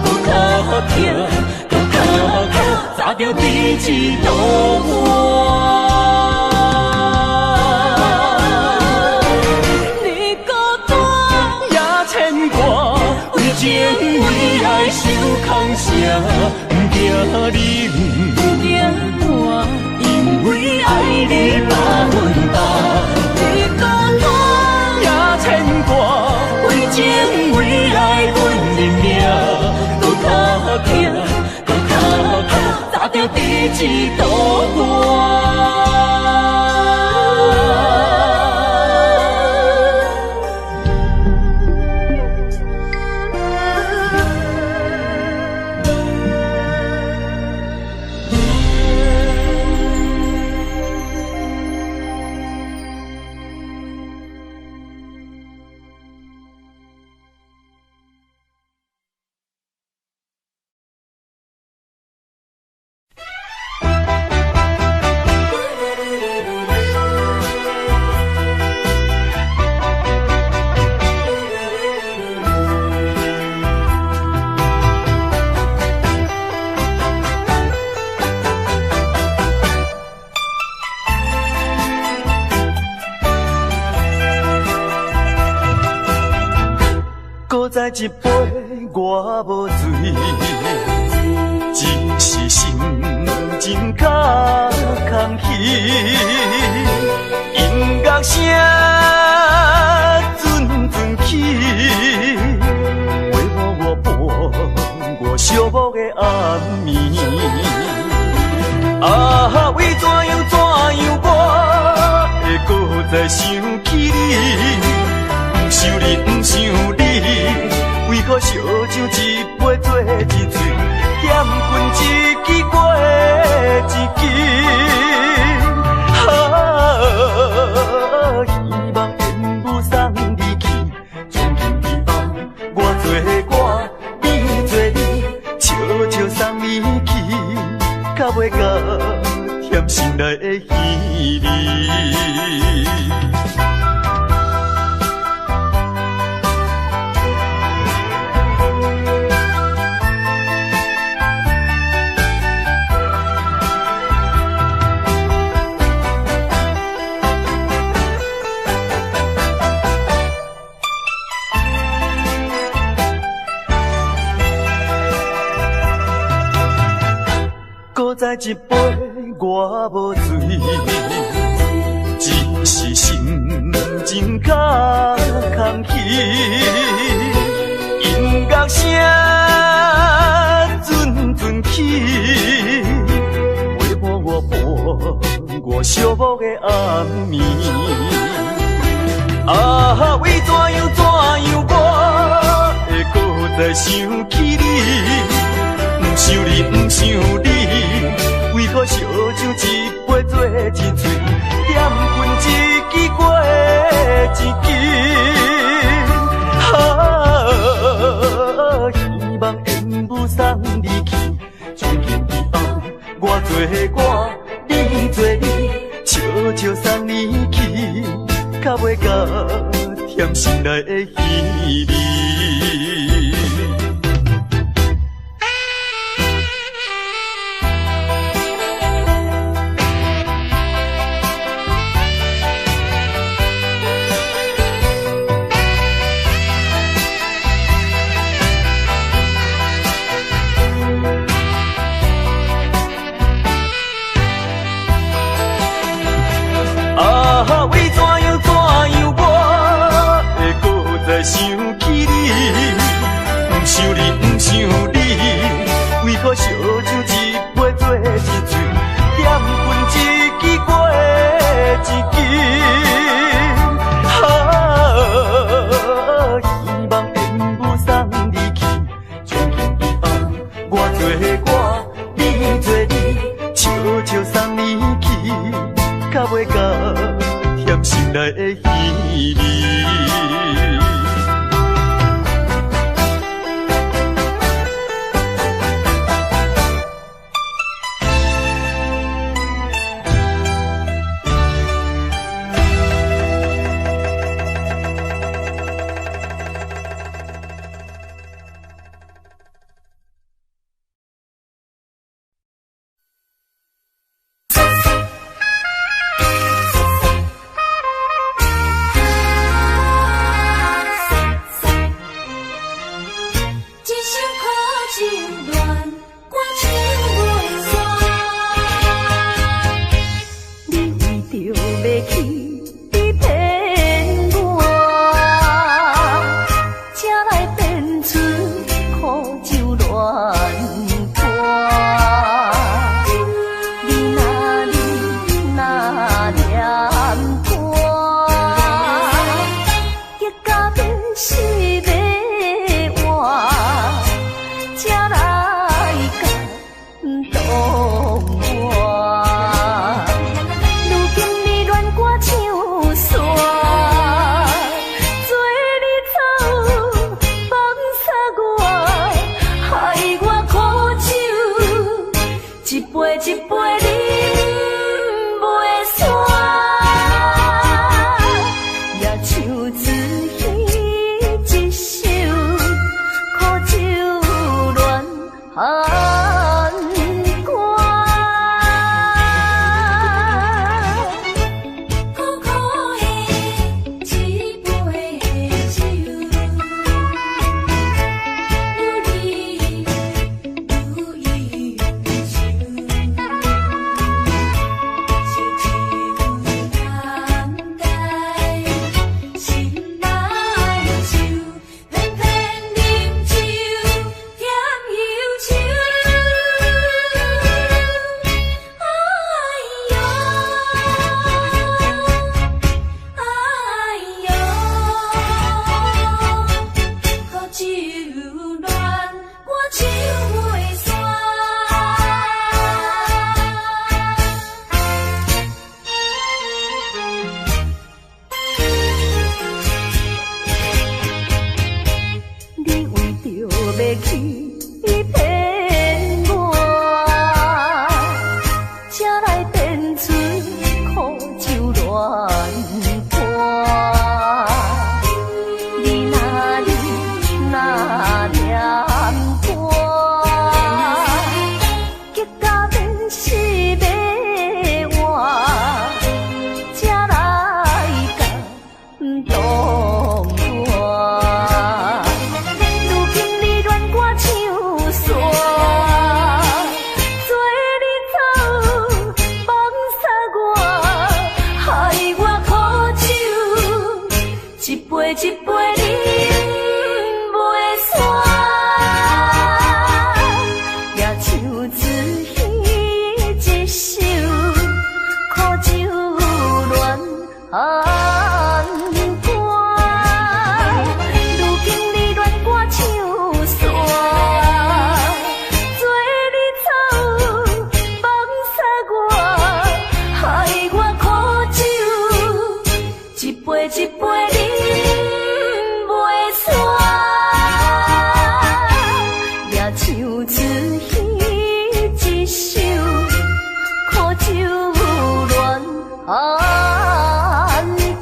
搁较疼，搁较苦，早著伫这路半。日孤单也牵挂，为情为爱受空声，不惊冷，不惊寒，因为爱你100%。日孤单也牵挂，为情为爱阮认命，搁一道歌。再一杯我無醉，只是心情較空虛。音樂聲陣陣起，陪伴我伴我寂寞的暗暝。啊，為怎樣怎樣我會閣再想起你？毋想你，毋想你。為何燒酒一杯做一喙，欠困一支過一支。啊，希望烟雾送你去，从今以後我做我，你做你，笑笑送你去，到尾甲添心內的稀微。再一杯我無醉，只是心情較空虛。音樂聲陣陣起，陪伴我伴我寂寞的暗暝。啊，為怎樣怎樣我會閣再想起你？毋想你，毋想你。為何燒酒一杯做一喙，欠困一支過一支。啊，希望烟雾送你去，從今以後我做我，你做你，笑笑送你去，到尾甲添心內的稀微。啊，為怎樣怎樣我會閣再想起你？毋想你，毋想你，為何燒酒一杯做一喙，欠困一支過一支。啊，希望烟雾送你去，從今以後我做我，你做你，笑笑送你去，到尾甲添心內的稀微。欺騙我，才來變出苦酒戀歌。你若你若念我，激甲欲死欲活，才來感動我。如今你戀歌唱煞，做你走放殺我，害我苦酒一杯一杯饮袂煞。也唱出彼一首苦酒恋歌。如今你戀歌唱煞，做你走放殺我，害我苦酒一杯一杯饮袂煞。也唱出彼一首苦酒恋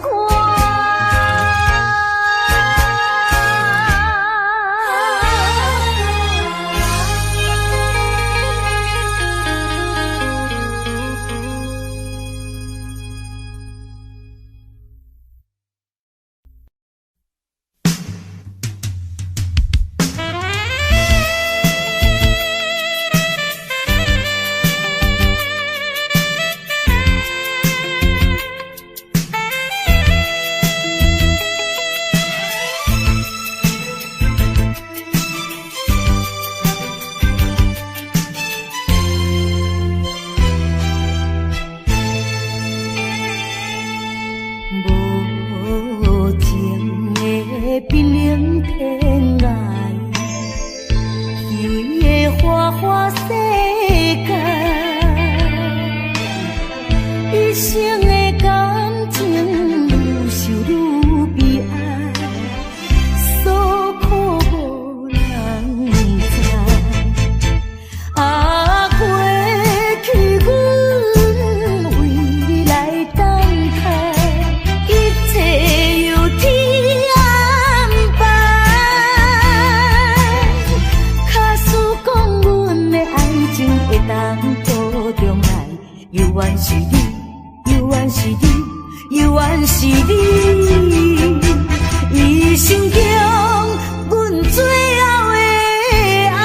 歌。無情的瀕臨天涯，虛偽的花花世界，一生的感情愈受愈悲哀，所苦無人知。啊，過去阮為你來等待，一切由天安排。假使講阮的愛情會當倒轉來，猶原是你，猶原是你，猶原是你，一生中阮最後的愛。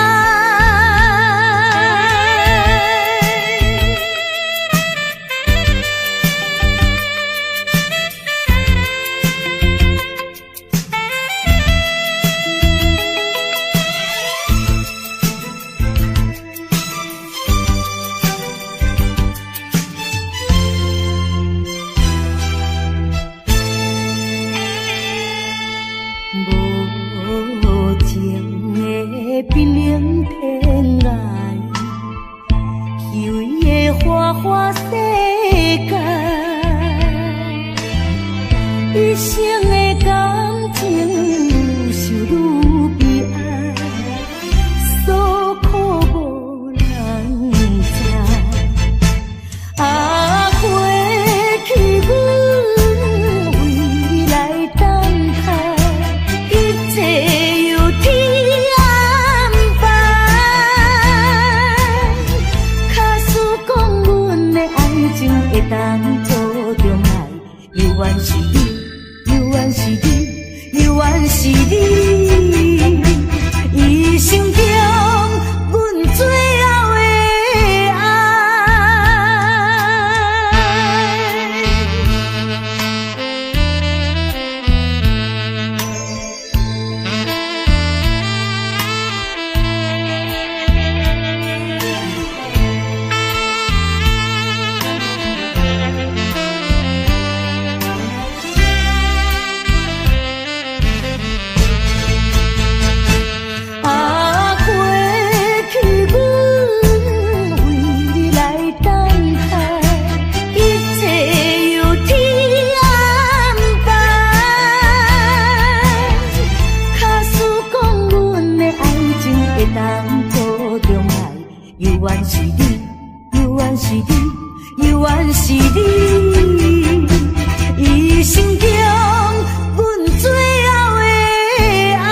無情的瀕臨天涯，虛偽的花花世界，一生的感情愈受愈悲哀，所苦無人知。啊，過去阮為你來等待，一切由天安排。假使講阮的愛情會當倒轉來，猶原是你，猶原猶原是你，猶原是你，猶原是你，一生中阮最後的愛。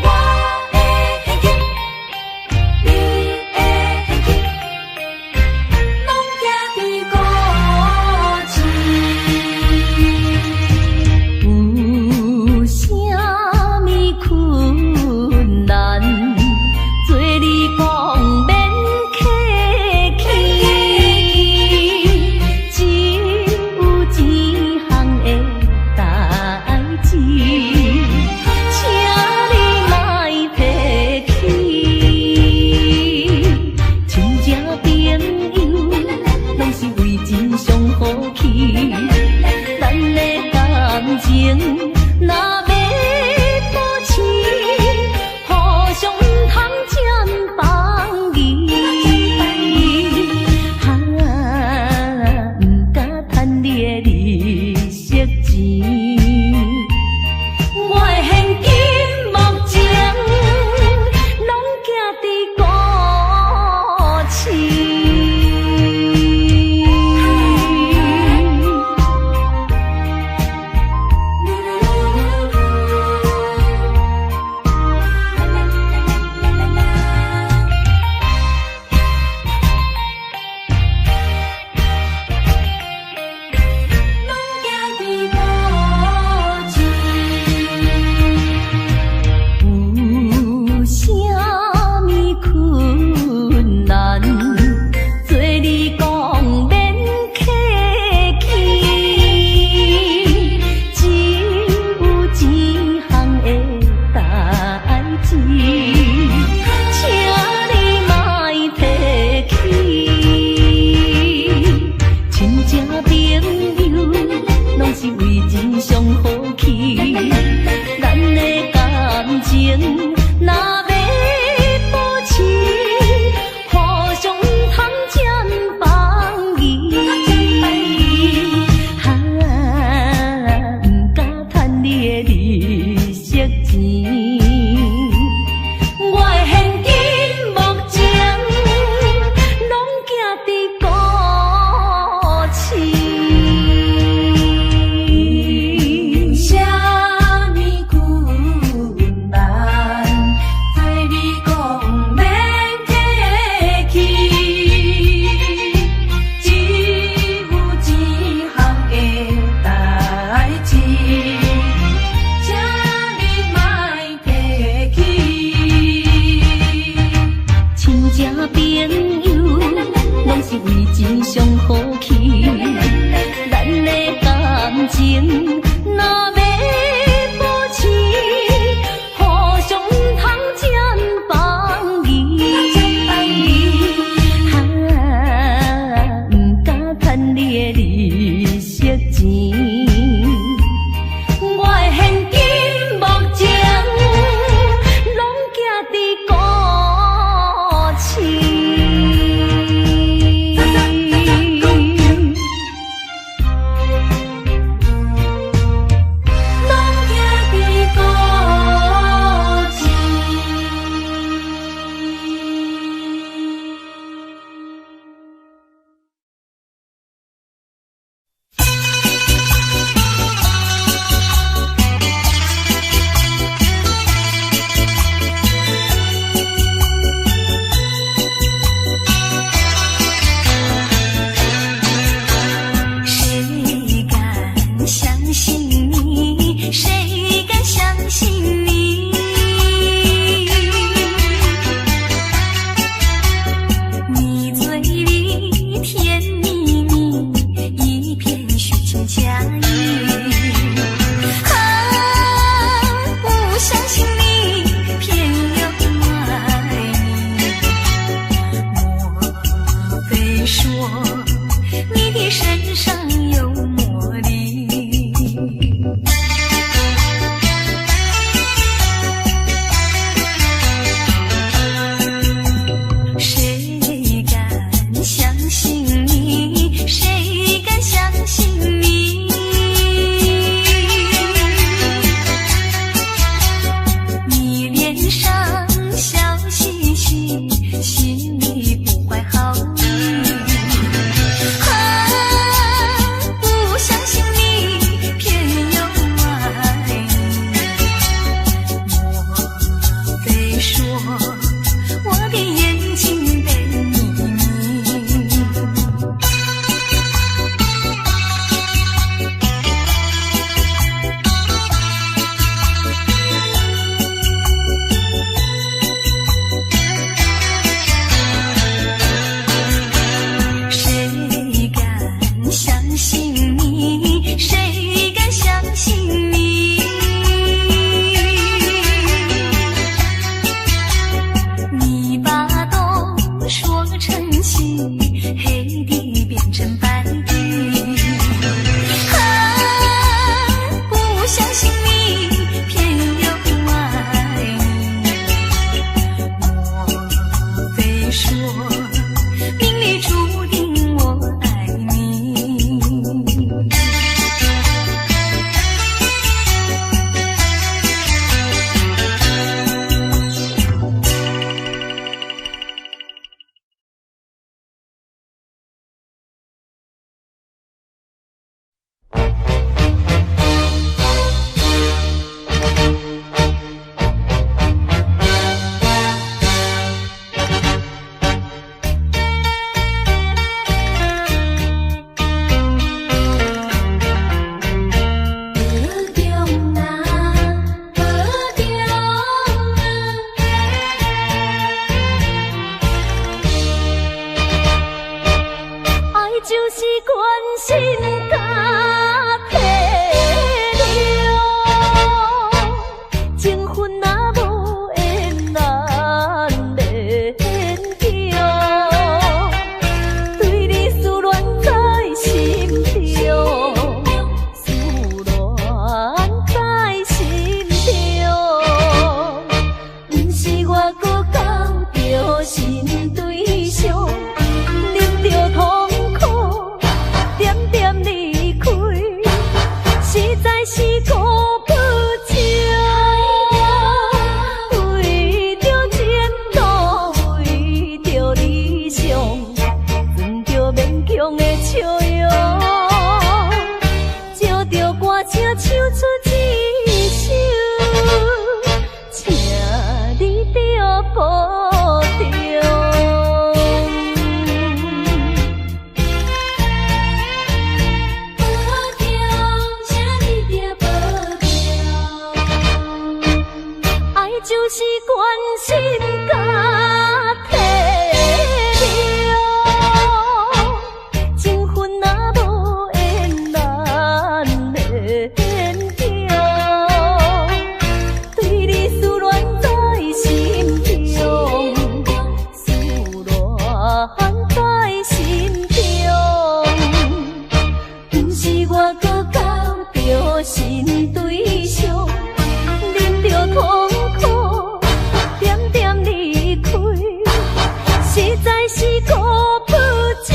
我的現金，你的現金，攏寄佇股市。有啥物困難，做你講免客氣，只有一項的代誌，請你莫提起。親情朋友，攏是為真相好起，咱的感情若欲保持，互相毋通這放義。哈，毋敢趁你的利息錢。我的現金目前攏寄佇股市。攏寄佇股市。有啥物困難，做你講免客氣，只有一項的代誌，請你莫提起。親情朋友，攏是為真相好起，咱的感情若欲保持，互相毋通這放義。哈，毋敢趁你的利息錢。我的現金目前攏寄佇股市。有啥物困難，做你講免客氣，只有一項的代誌，請你莫提起。親情朋友，攏是為真相好起，咱的感情若欲保持，互相毋通這放義。哈，毋敢趁你的利息錢。我的現金目前攏寄佇股市。攏寄佇股市。誰敢相信你？誰敢相信你？你嘴裡甜蜜蜜，一片虛情假意。啊，不聲唱出一首，請你著保重。保重，請你著保重。愛就是關心佮體諒，情分若無緣難勉強，對你思戀在心中，思戀在心中，毋是我閣交著新對象，忍著痛苦，點點離開，實在是辜負情。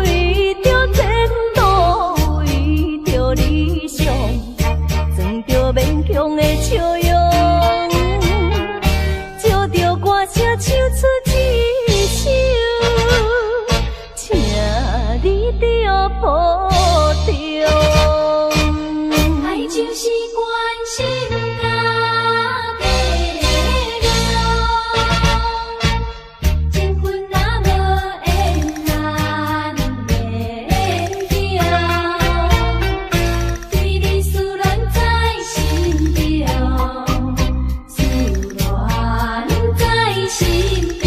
為著前途，為著理想，裝著勉強的笑容，借著歌聲唱出一首，請你著保重。愛就是關心佮體諒，情分若無緣難勉強，對你思戀在心中，思戀在心中。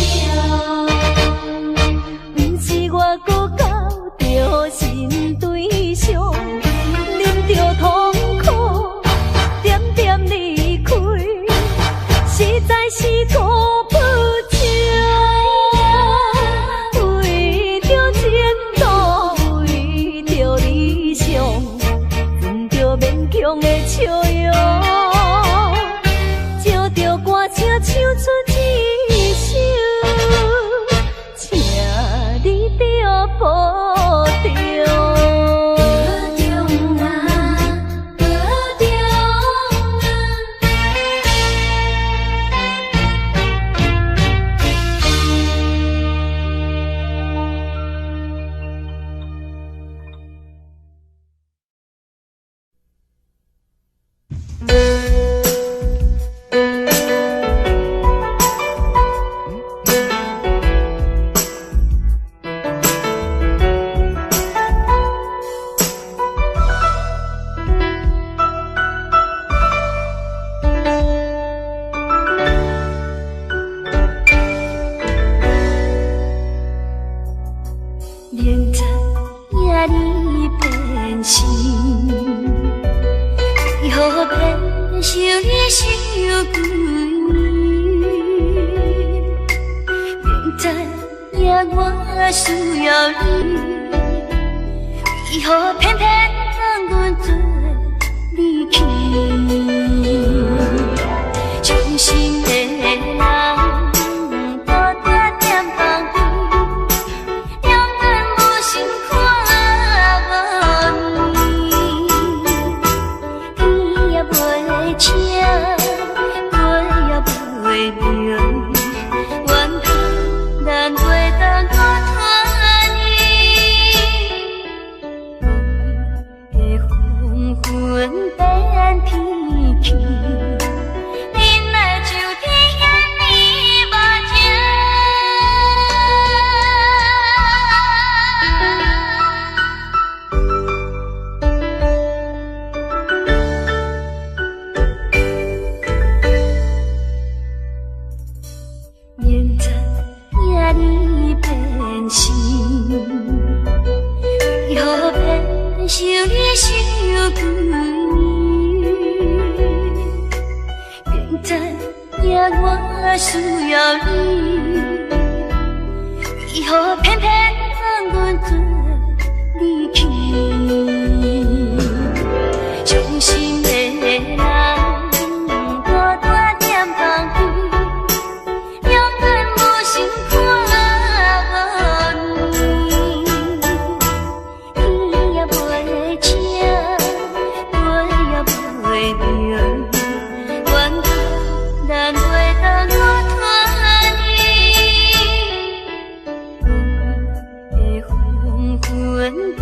毋是我閣交著新對象，忍著痛苦，點點離開，實在是辜負情。為著前途，為著理想，裝著勉強的笑容，借著歌聲唱出一首，請你著保重。保重啊，保重啊。明知影你變心，為何偏想你想規暝？明知影我需要你，為何偏偏放阮做離去？傷心的人，孤單踮房間。兩眼無神看無你，天也袂青，月也袂明，怨叹咱袂當閣拖你。的黃昏變天氣，你若像天遐呢無情。明知影你變心，為何偏想你想規暝？明知影我需要你，為何偏偏放阮做離去？傷心的人，孤單踮房間，兩眼無神看無你，天也袂青，月也袂明，怨叹咱袂當閣拖你。的黃昏變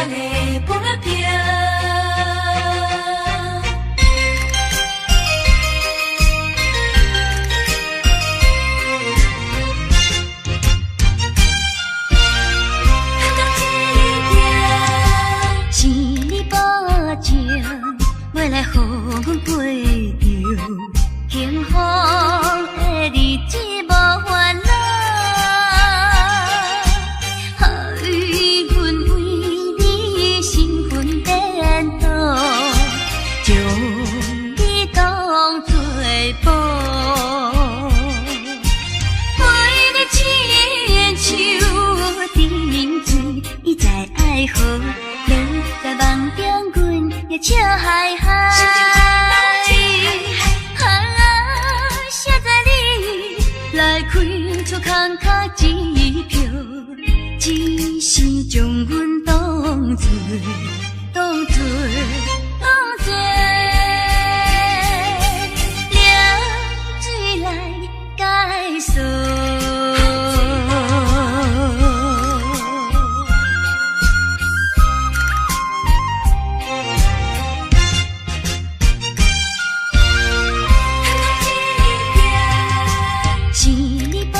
的半瓶。是你保证欲来予阮过著幸福的日子，無煩惱。予阮為你神魂顛倒，將你當作寶。陪你親像甜水，伊在愛河，連在夢中阮也笑嘻嘻。啊，誰知你來開出空殼支票，一生將阮當作當作當作涼水來解鎖。是你保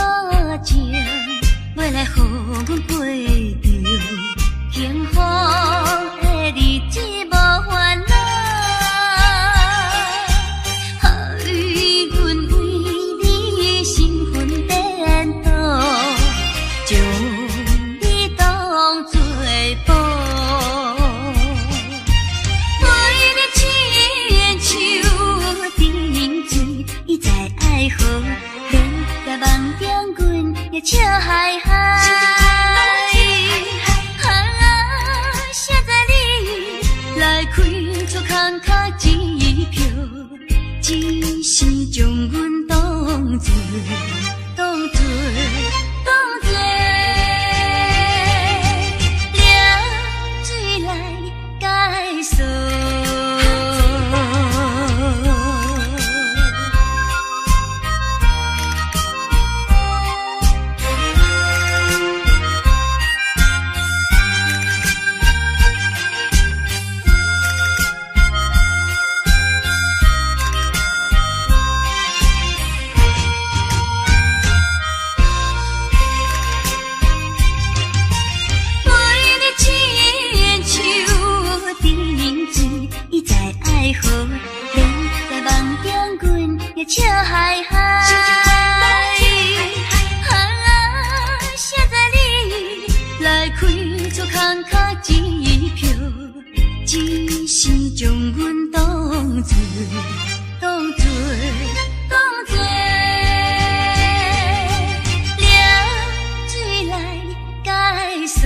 證欲來予阮過著幸福的日子，無煩惱。予阮為你神魂顛倒，將你當作寶。陪你親像甜水，伊在愛河，連在夢中阮也笑嘻嘻。啊，誰知你來開出空殼支票，一生將阮當作當作當作涼水來解鎖。陪你親像甜水，伊在愛河，連在夢中阮也笑嘻嘻。啊，誰知你來開出空殼支票，一生將阮當作當作當作涼水來解鎖。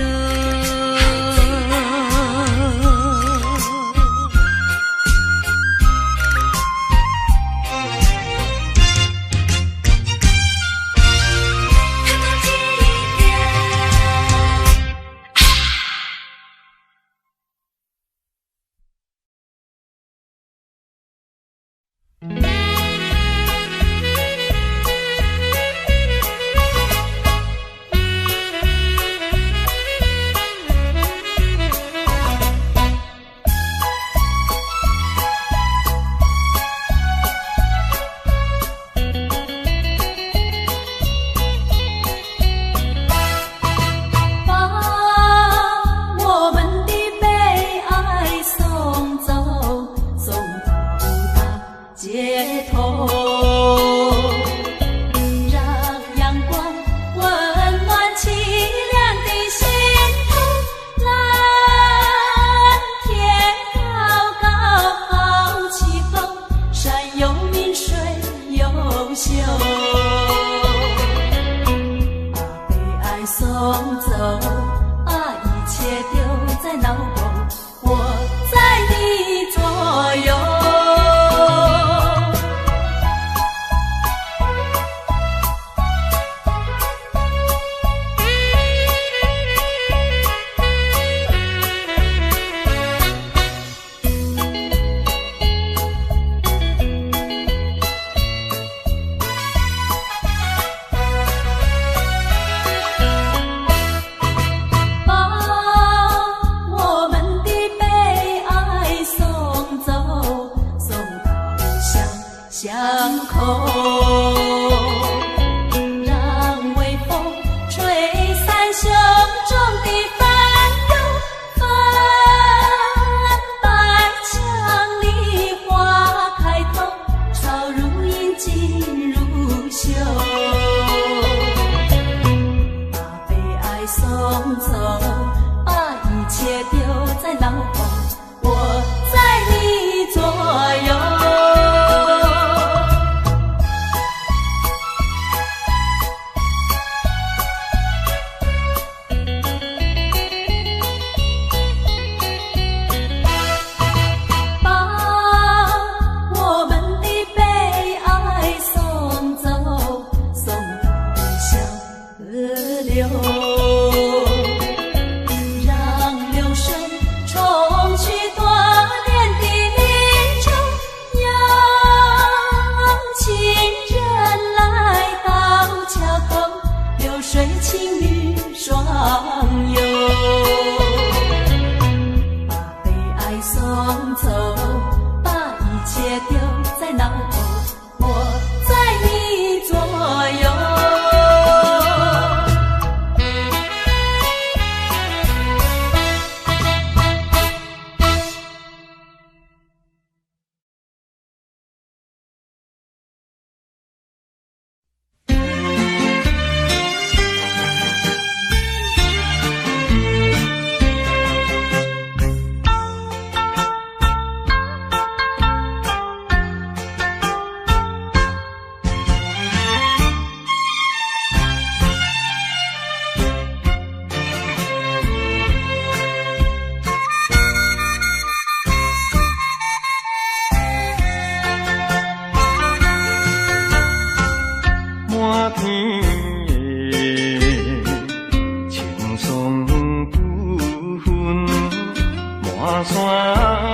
山山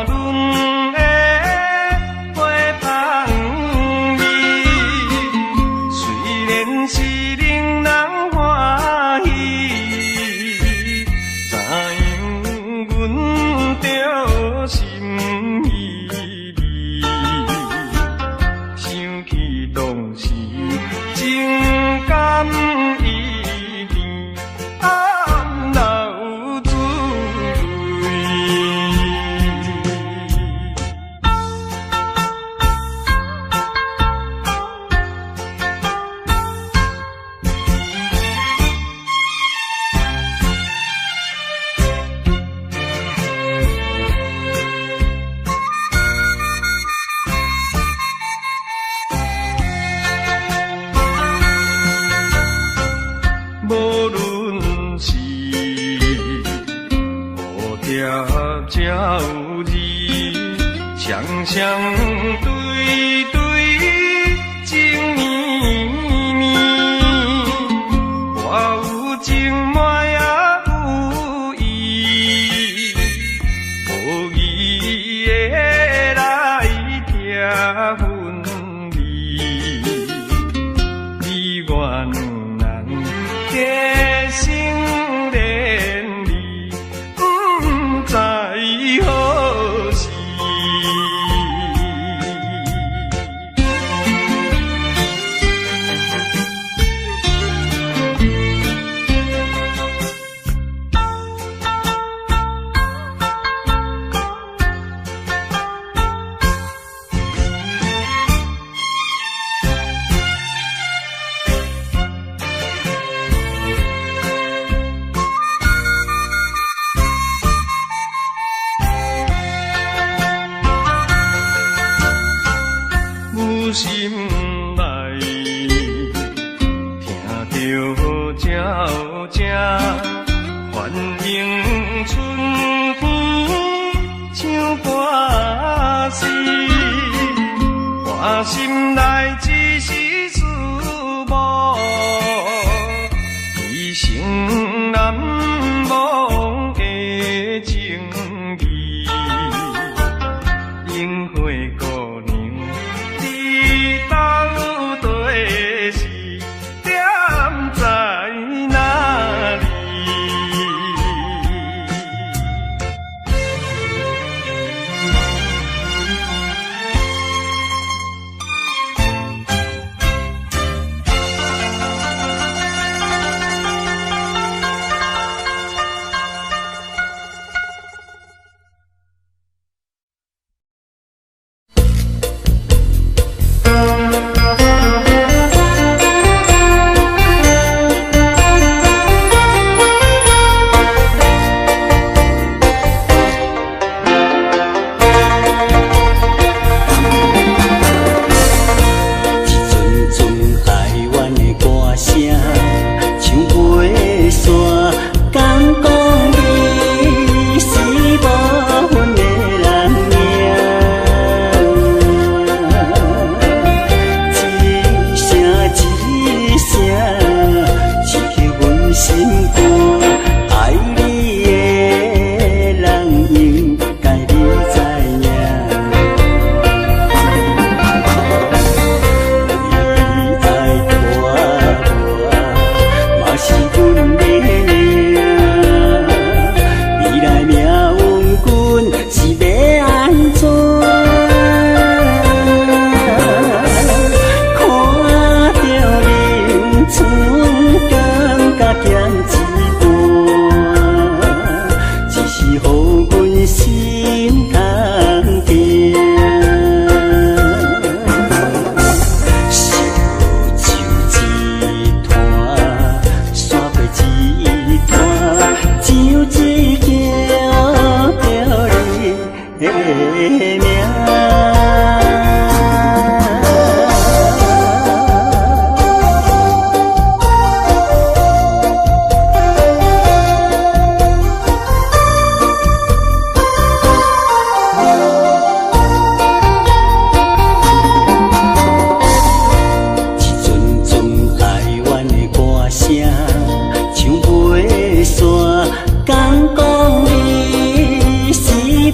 阮的花香味，雖然是令人歡喜，知影阮著心意味，想起當時情甘意甜，暗流珠淚。無論是蝴蝶鳥兒，雙雙對對情綿綿，我有情嘛也有意，無義的來拆分離，你我兩人結成連理，不知何時。有心內聽著鳥聲，歡迎春天唱歌詩，我心內只是思慕，一生難忘的情義。櫻花姑娘，你到底是踮在哪裡？一陣陣哀怨的歌聲，唱袂煞，敢講你是無份的人命。一聲一聲，刺去阮心肝。愛你的人應該你知影。為愛拖磨，嘛是阮的命。未來命運阮是欲按怎？看著眠床，感覺減一半，只是予阮心通疼。燒酒一攤，煞過一攤，唱一叫著你的名。一陣陣哀怨的歌聲，唱袂煞，敢講你是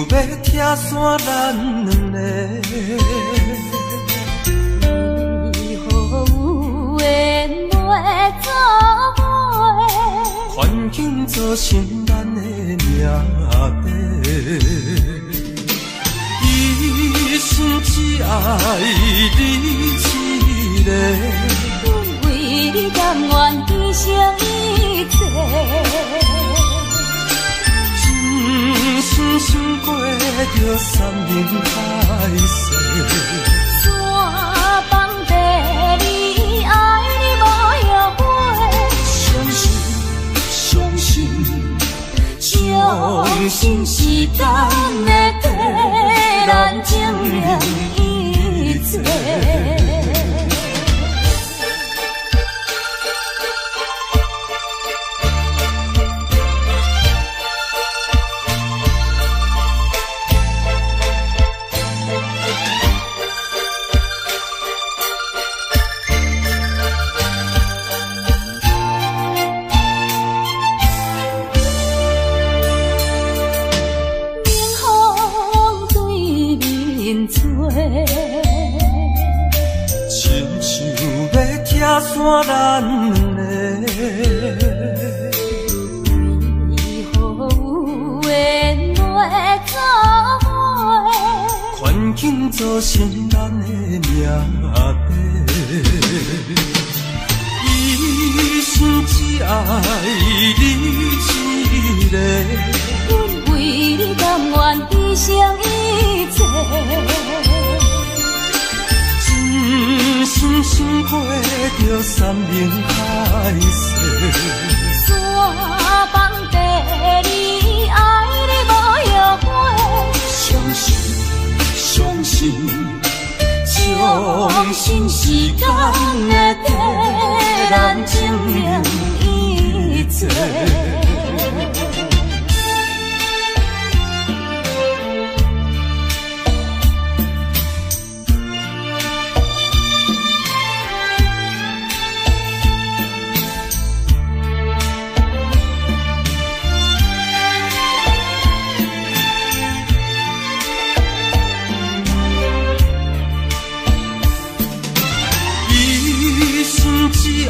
欲拆散咱两个。为何有缘袂做伙？环境造成咱的命底。一生只爱你一个，阮为你甘愿牺牲一切。真心想过著山盟海誓。山放地你爱你无后悔。相信，相信，相信时间会替咱证明一切。亲像欲拆散咱两个，为何有缘袂做伙？环境造成咱的命底。一生只爱你一个，阮为你甘愿牺牲一切。真心想过著山盟海誓。山放地你爱你无后悔。相信，相信，相信时间会替咱证明一切。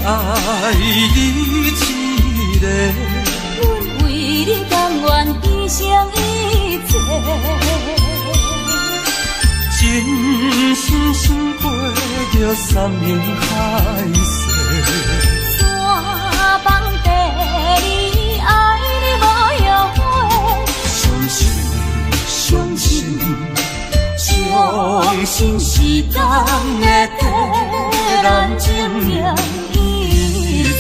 爱你一个，阮为你甘愿牺牲一切。真心想过著山盟海誓。山放地你爱你无后悔。相信，相信，相信时间会替咱证明一切。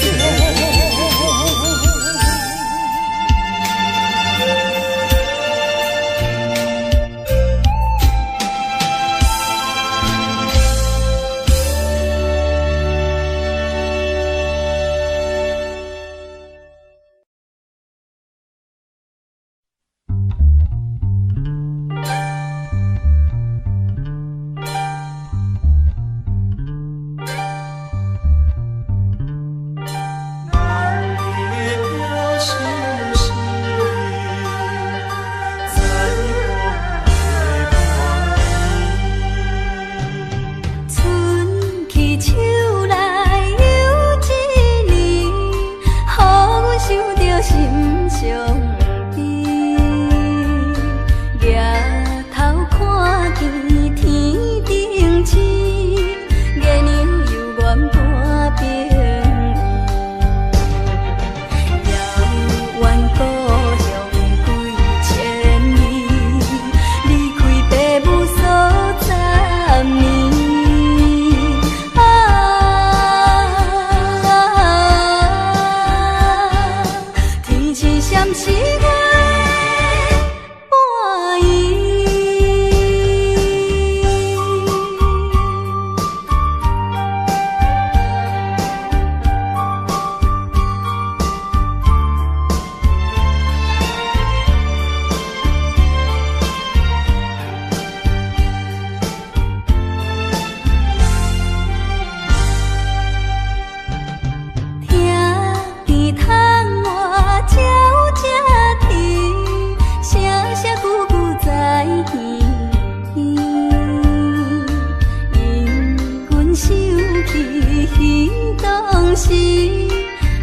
天當時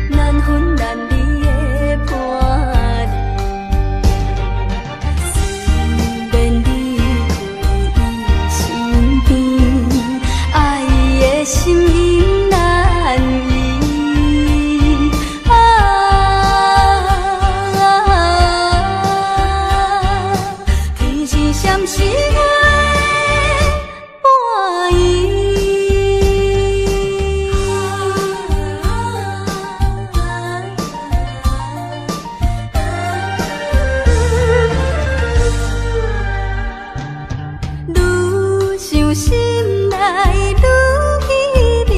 難分難離的伴侶。雖免離開伊身邊，愛的心永難移。啊，天時閃時月半圓。愈想心內愈稀微，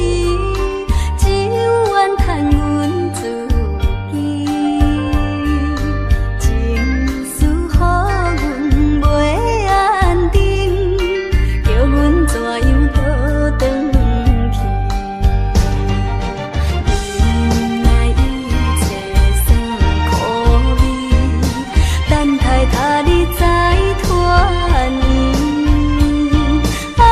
只有怨嘆阮自己。情絲予阮袂安定，叫阮怎樣倒轉去？忍耐一切酸苦味，等待他日再團圓。啊，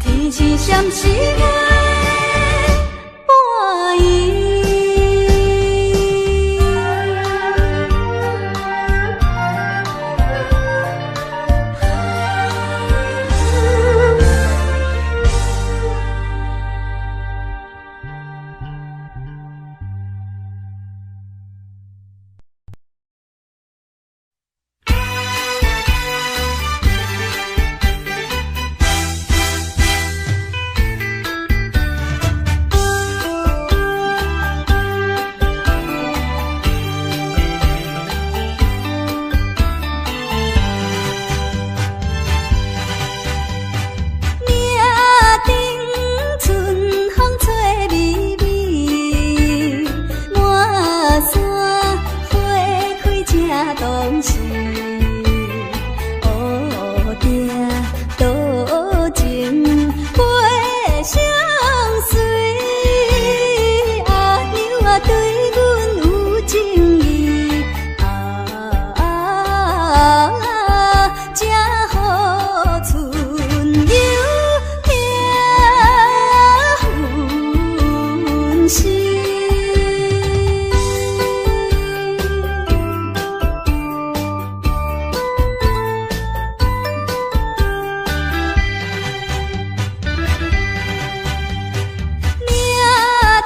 天時閃時月半圓。嶺頂春風吹微微，滿山花開正當時。烏定多情袂相隨，阿娘啊對阮有情意，啊，才予春幽聽分時。嶺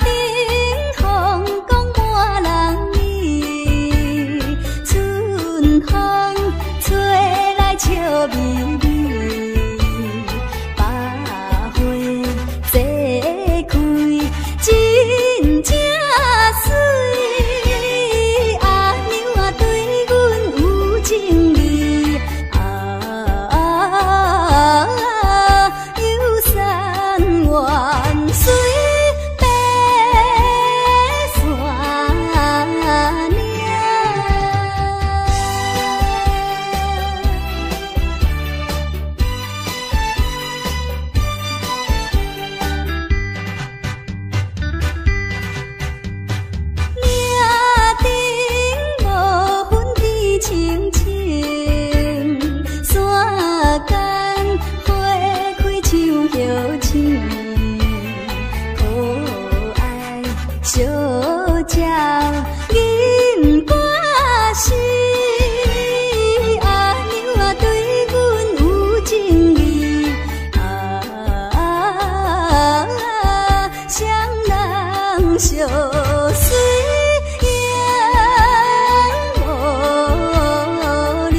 頂風光滿人意，春風吹來笑眯眯，百花齊開真正媠，阿娘啊對阮有情意，啊，遊山玩水爬山嶺。嶺頂無雲天青青，山間花開像葉青，可愛小鳥吟歌詩，阿娘啊對阮有情意，啊，雙人相隨永無離。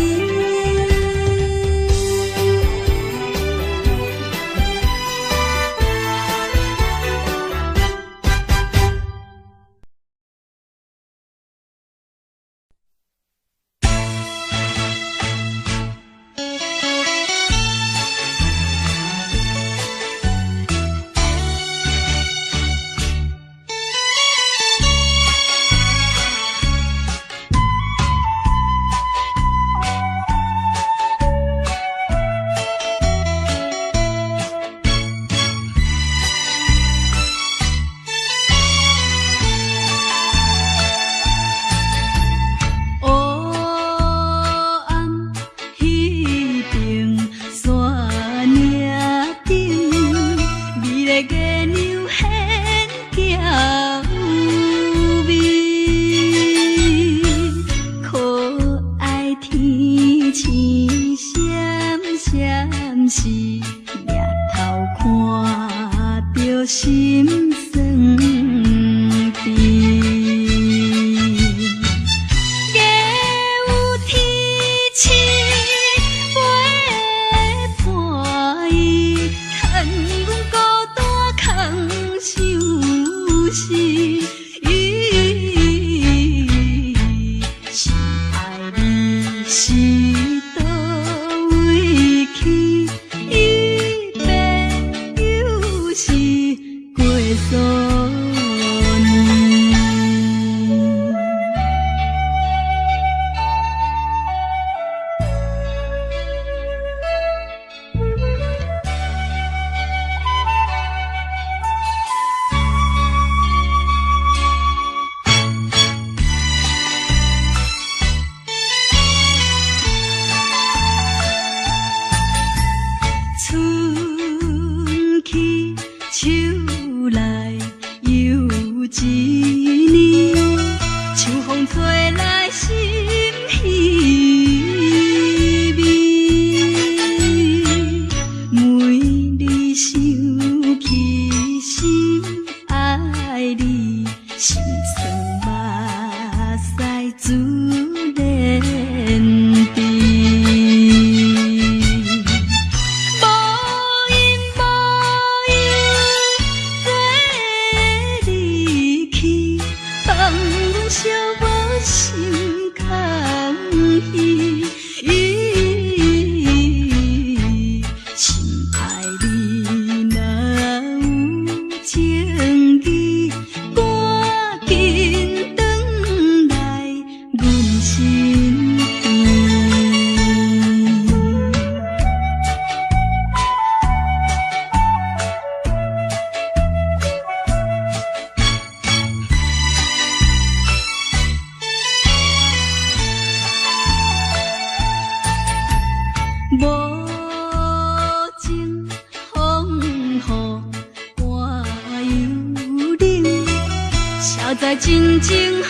真情予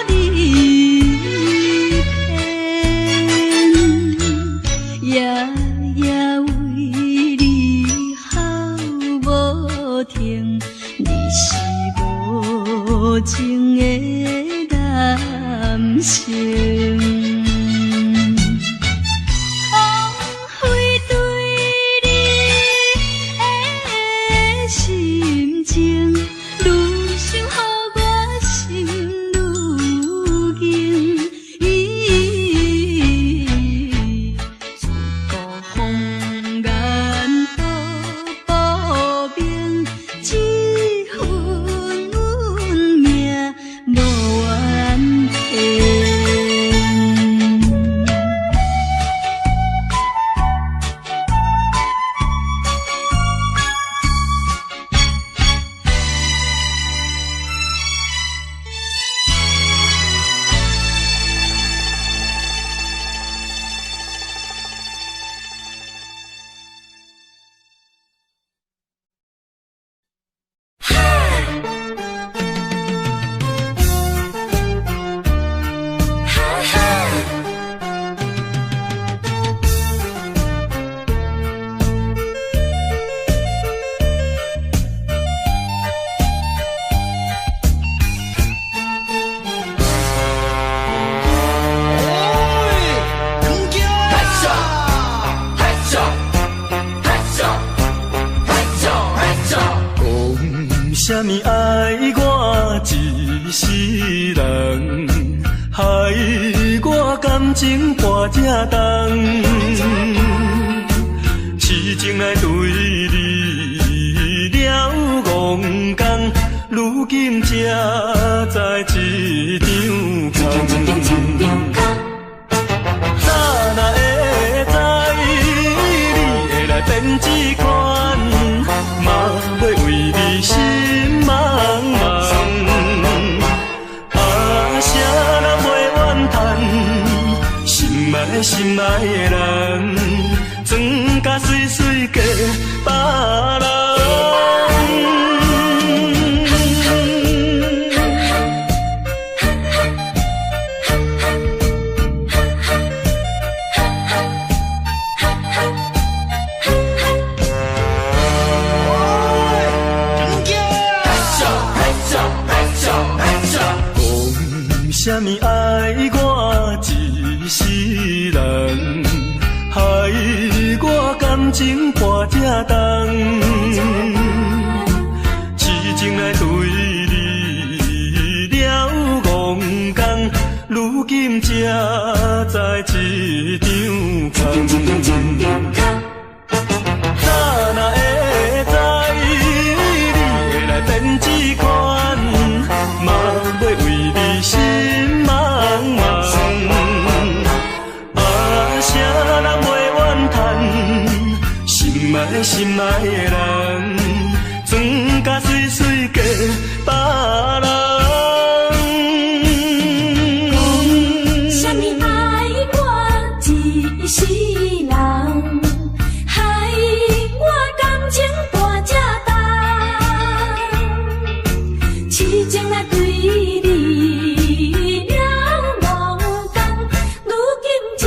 你骗，夜夜為你哭無停，你是無情的男性。枉費對你的深情，愈想予我心愈硬。自古紅顏都薄命，這份運命無怨天。講啥物愛我一世人，害我感情跋這重，痴情來對你了戇工，如今才知一場空。早若會知你會來變這款，嘛欲為你心茫茫。啊，啥人袂怨嘆？心愛心愛的人，装甲媠媠嫁別人。講啥物愛我一世人，害我感情跋這重，痴情來對你了戇工，如今才知一場空。早若會知你會來變這款，嘛欲為你心茫茫。啊，啥人袂怨嘆？心愛心愛的人，装甲媠媠嫁別人。講啥物愛我一世人，害我感情跋這重，痴情來對你了戇工，如今才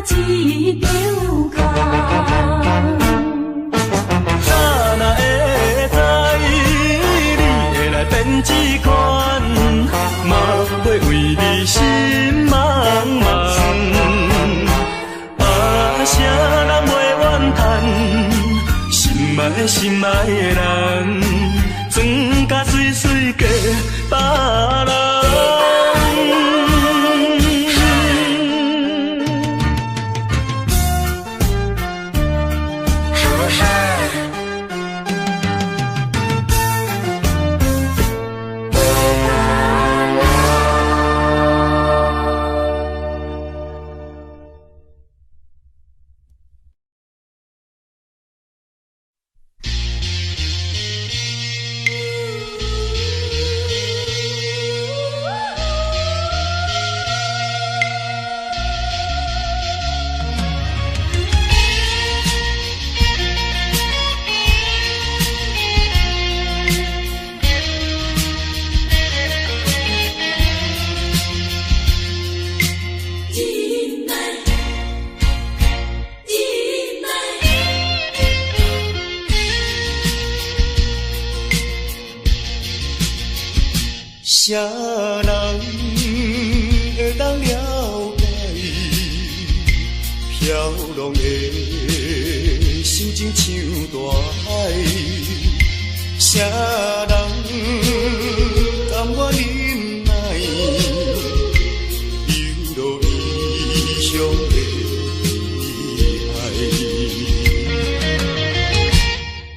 知一場空。早若會知你會來變這款，嘛欲為你心茫茫。啊，啥人袂怨嘆？心愛心愛的人，装甲媠媠嫁別人。啥人會當了解飄浪的心情像大海？啥人甘願忍耐，流落異鄉的悲哀？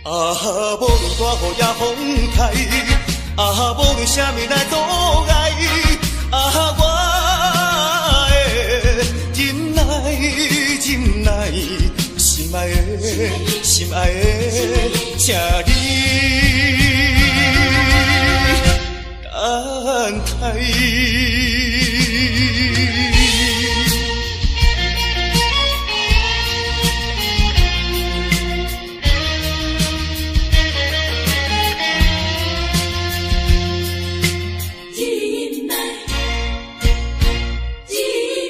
啊，無論大雨抑風颱，啊，無論啥物來阻礙，啊，我會忍耐，忍耐，心愛的，心愛的，請你等待。忍耐，忍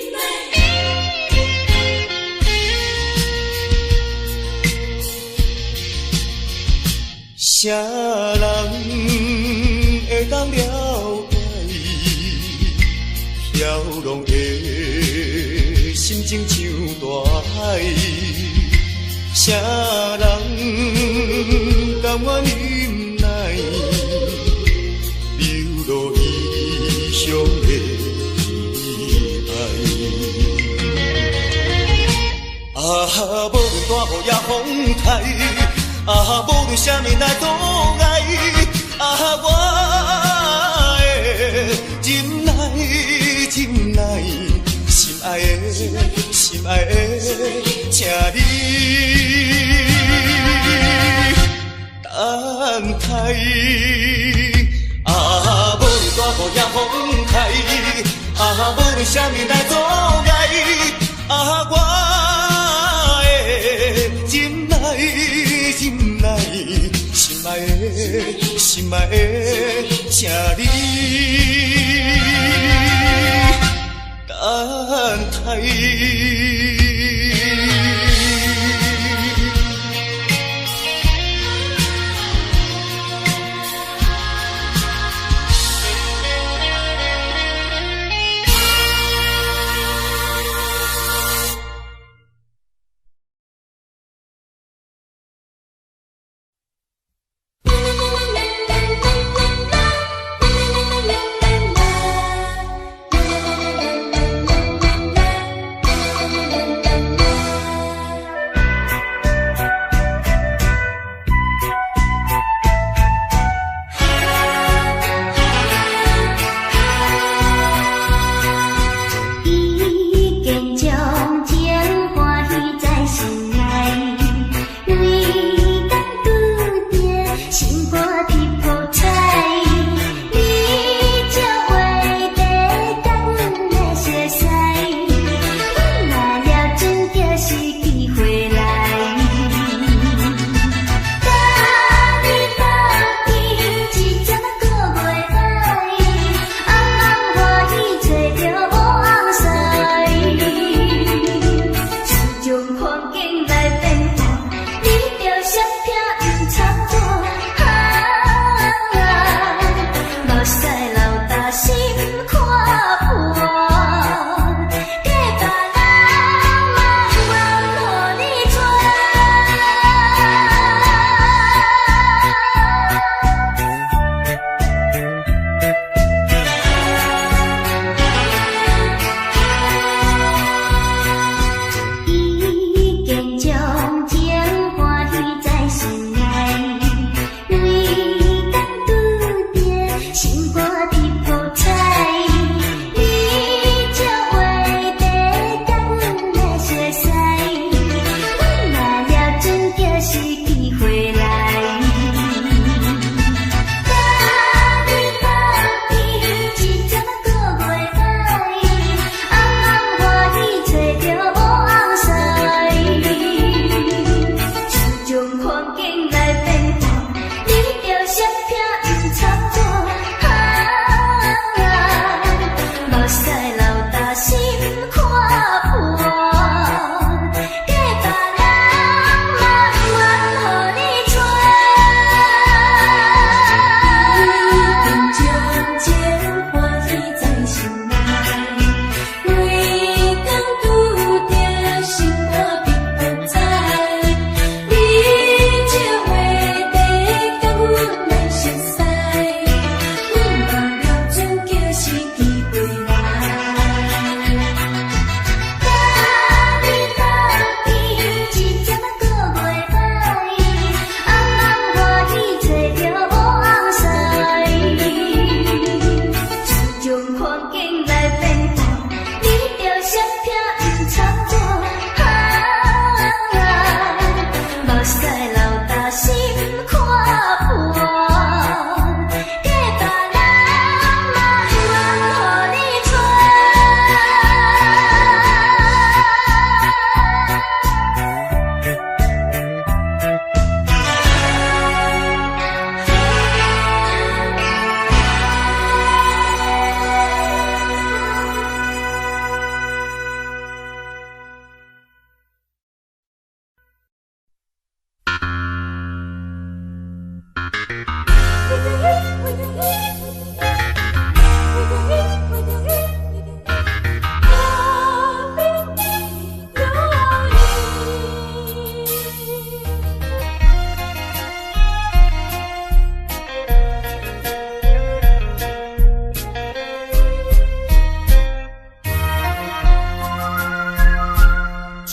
耐。啥人會當了解飄浪的心情像大海？啥人甘願忍耐，流落異鄉的悲哀？啊，無論大雨抑風颱，啊，無論啥物來阻礙，啊，我會忍耐，忍耐，心愛的，心愛的，請你等待。啊，無論大雨抑風颱，啊，無論啥物來阻礙，啊，我會忍耐，忍耐，心愛的，心愛的，請你等待。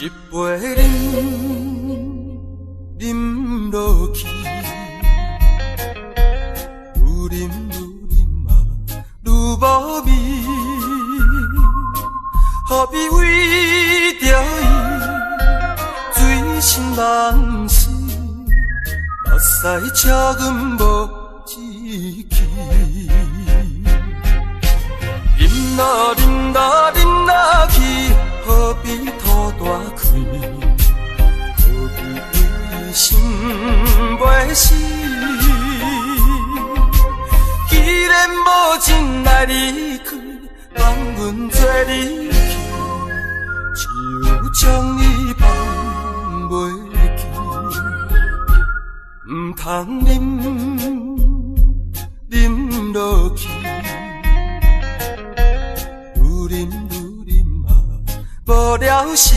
一杯啉，啉落去，愈啉愈啉啊，愈无味。何必为著伊醉生梦死，目屎笑阮无志气。饮落饮落饮落去，何必吐大气？何必为心袂死？既然无情来离开，放阮做你去，只有将你放袂记。毋通饮，饮落去，愈饮愈饮啊，无了时，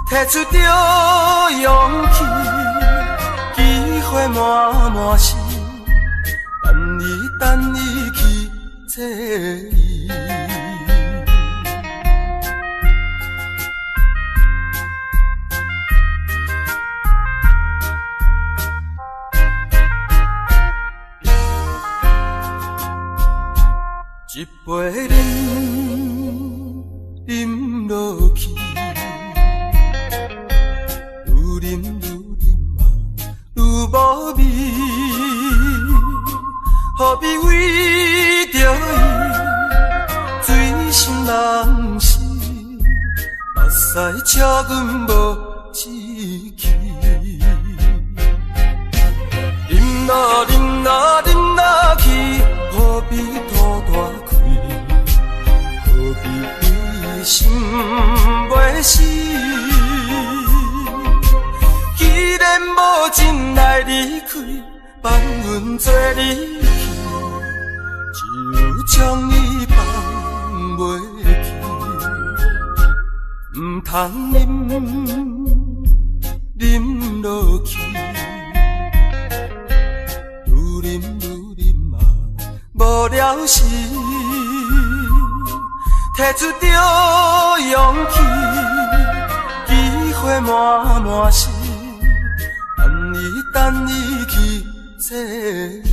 提出著勇气，机会满满是，等伊等伊去找伊。一杯饮，饮落去，愈饮愈饮啊，愈无味。何必为著伊醉生梦死，目屎笑阮无志气。饮落饮落饮落去，何必吐大气？何必为心袂死？既然无情来离开，放阮做你去，只有将你放袂记。毋通饮，饮落去，愈饮愈饮啊，无了时，提出著勇气，机会满满是，等伊等伊去找伊。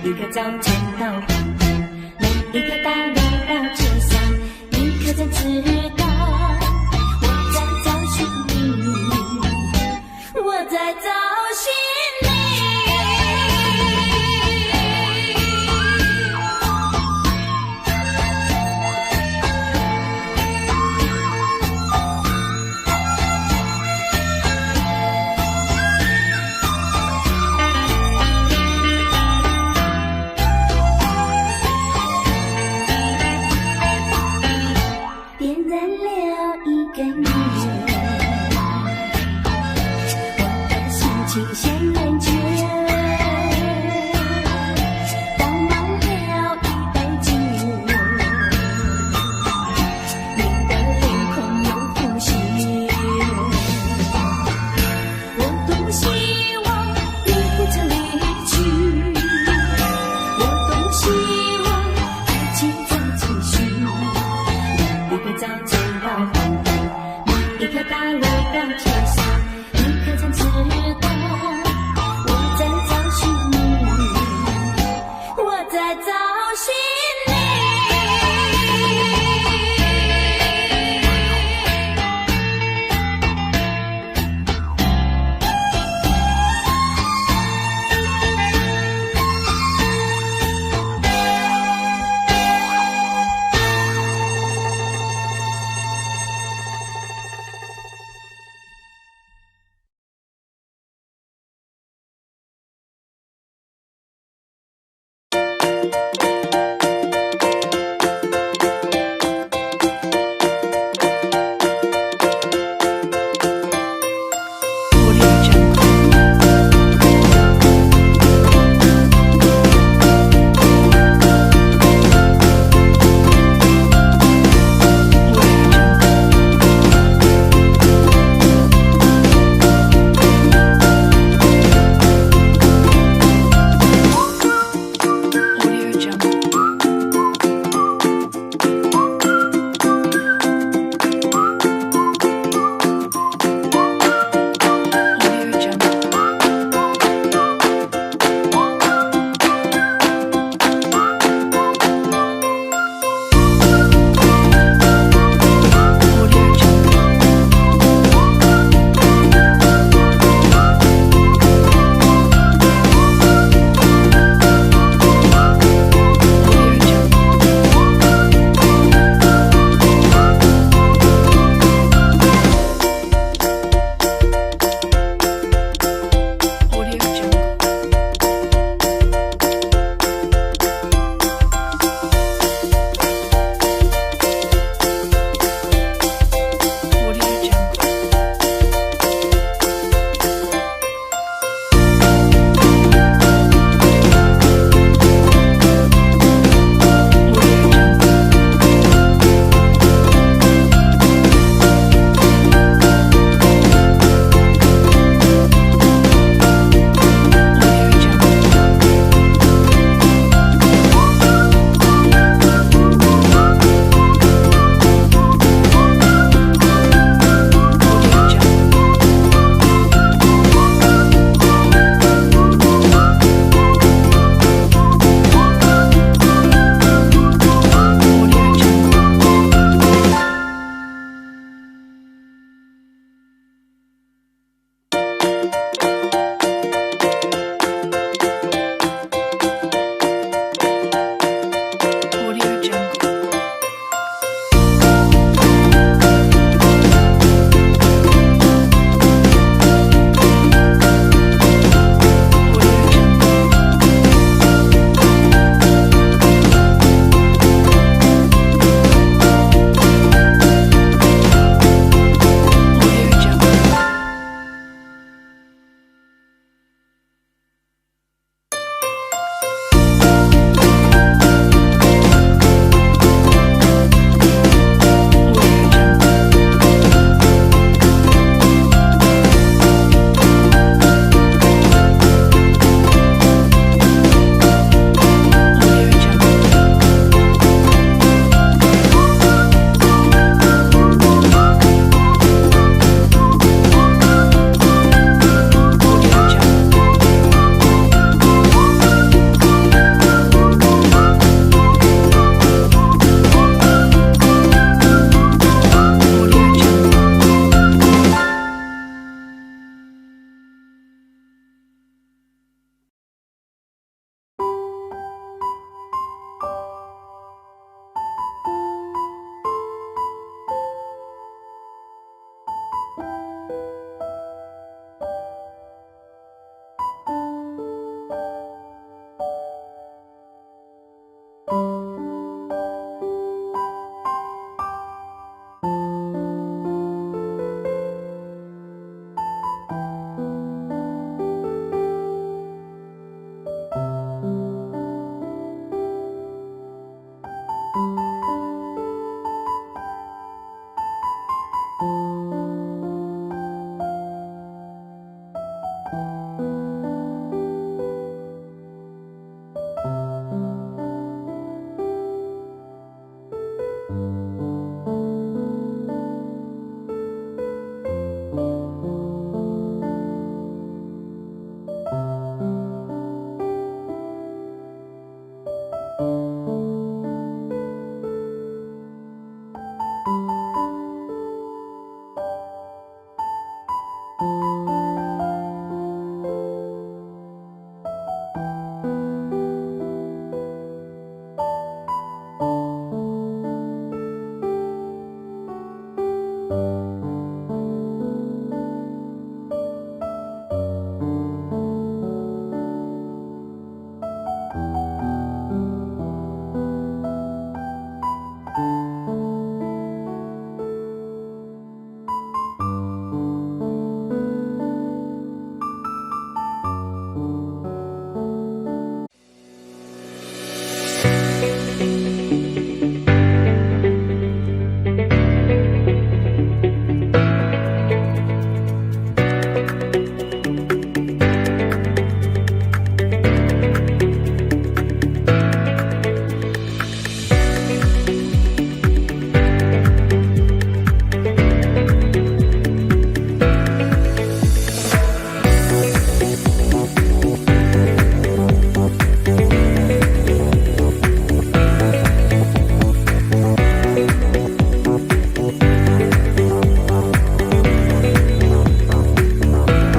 每一个早餐到黄昏，每一條大路到街上，你可曾知道？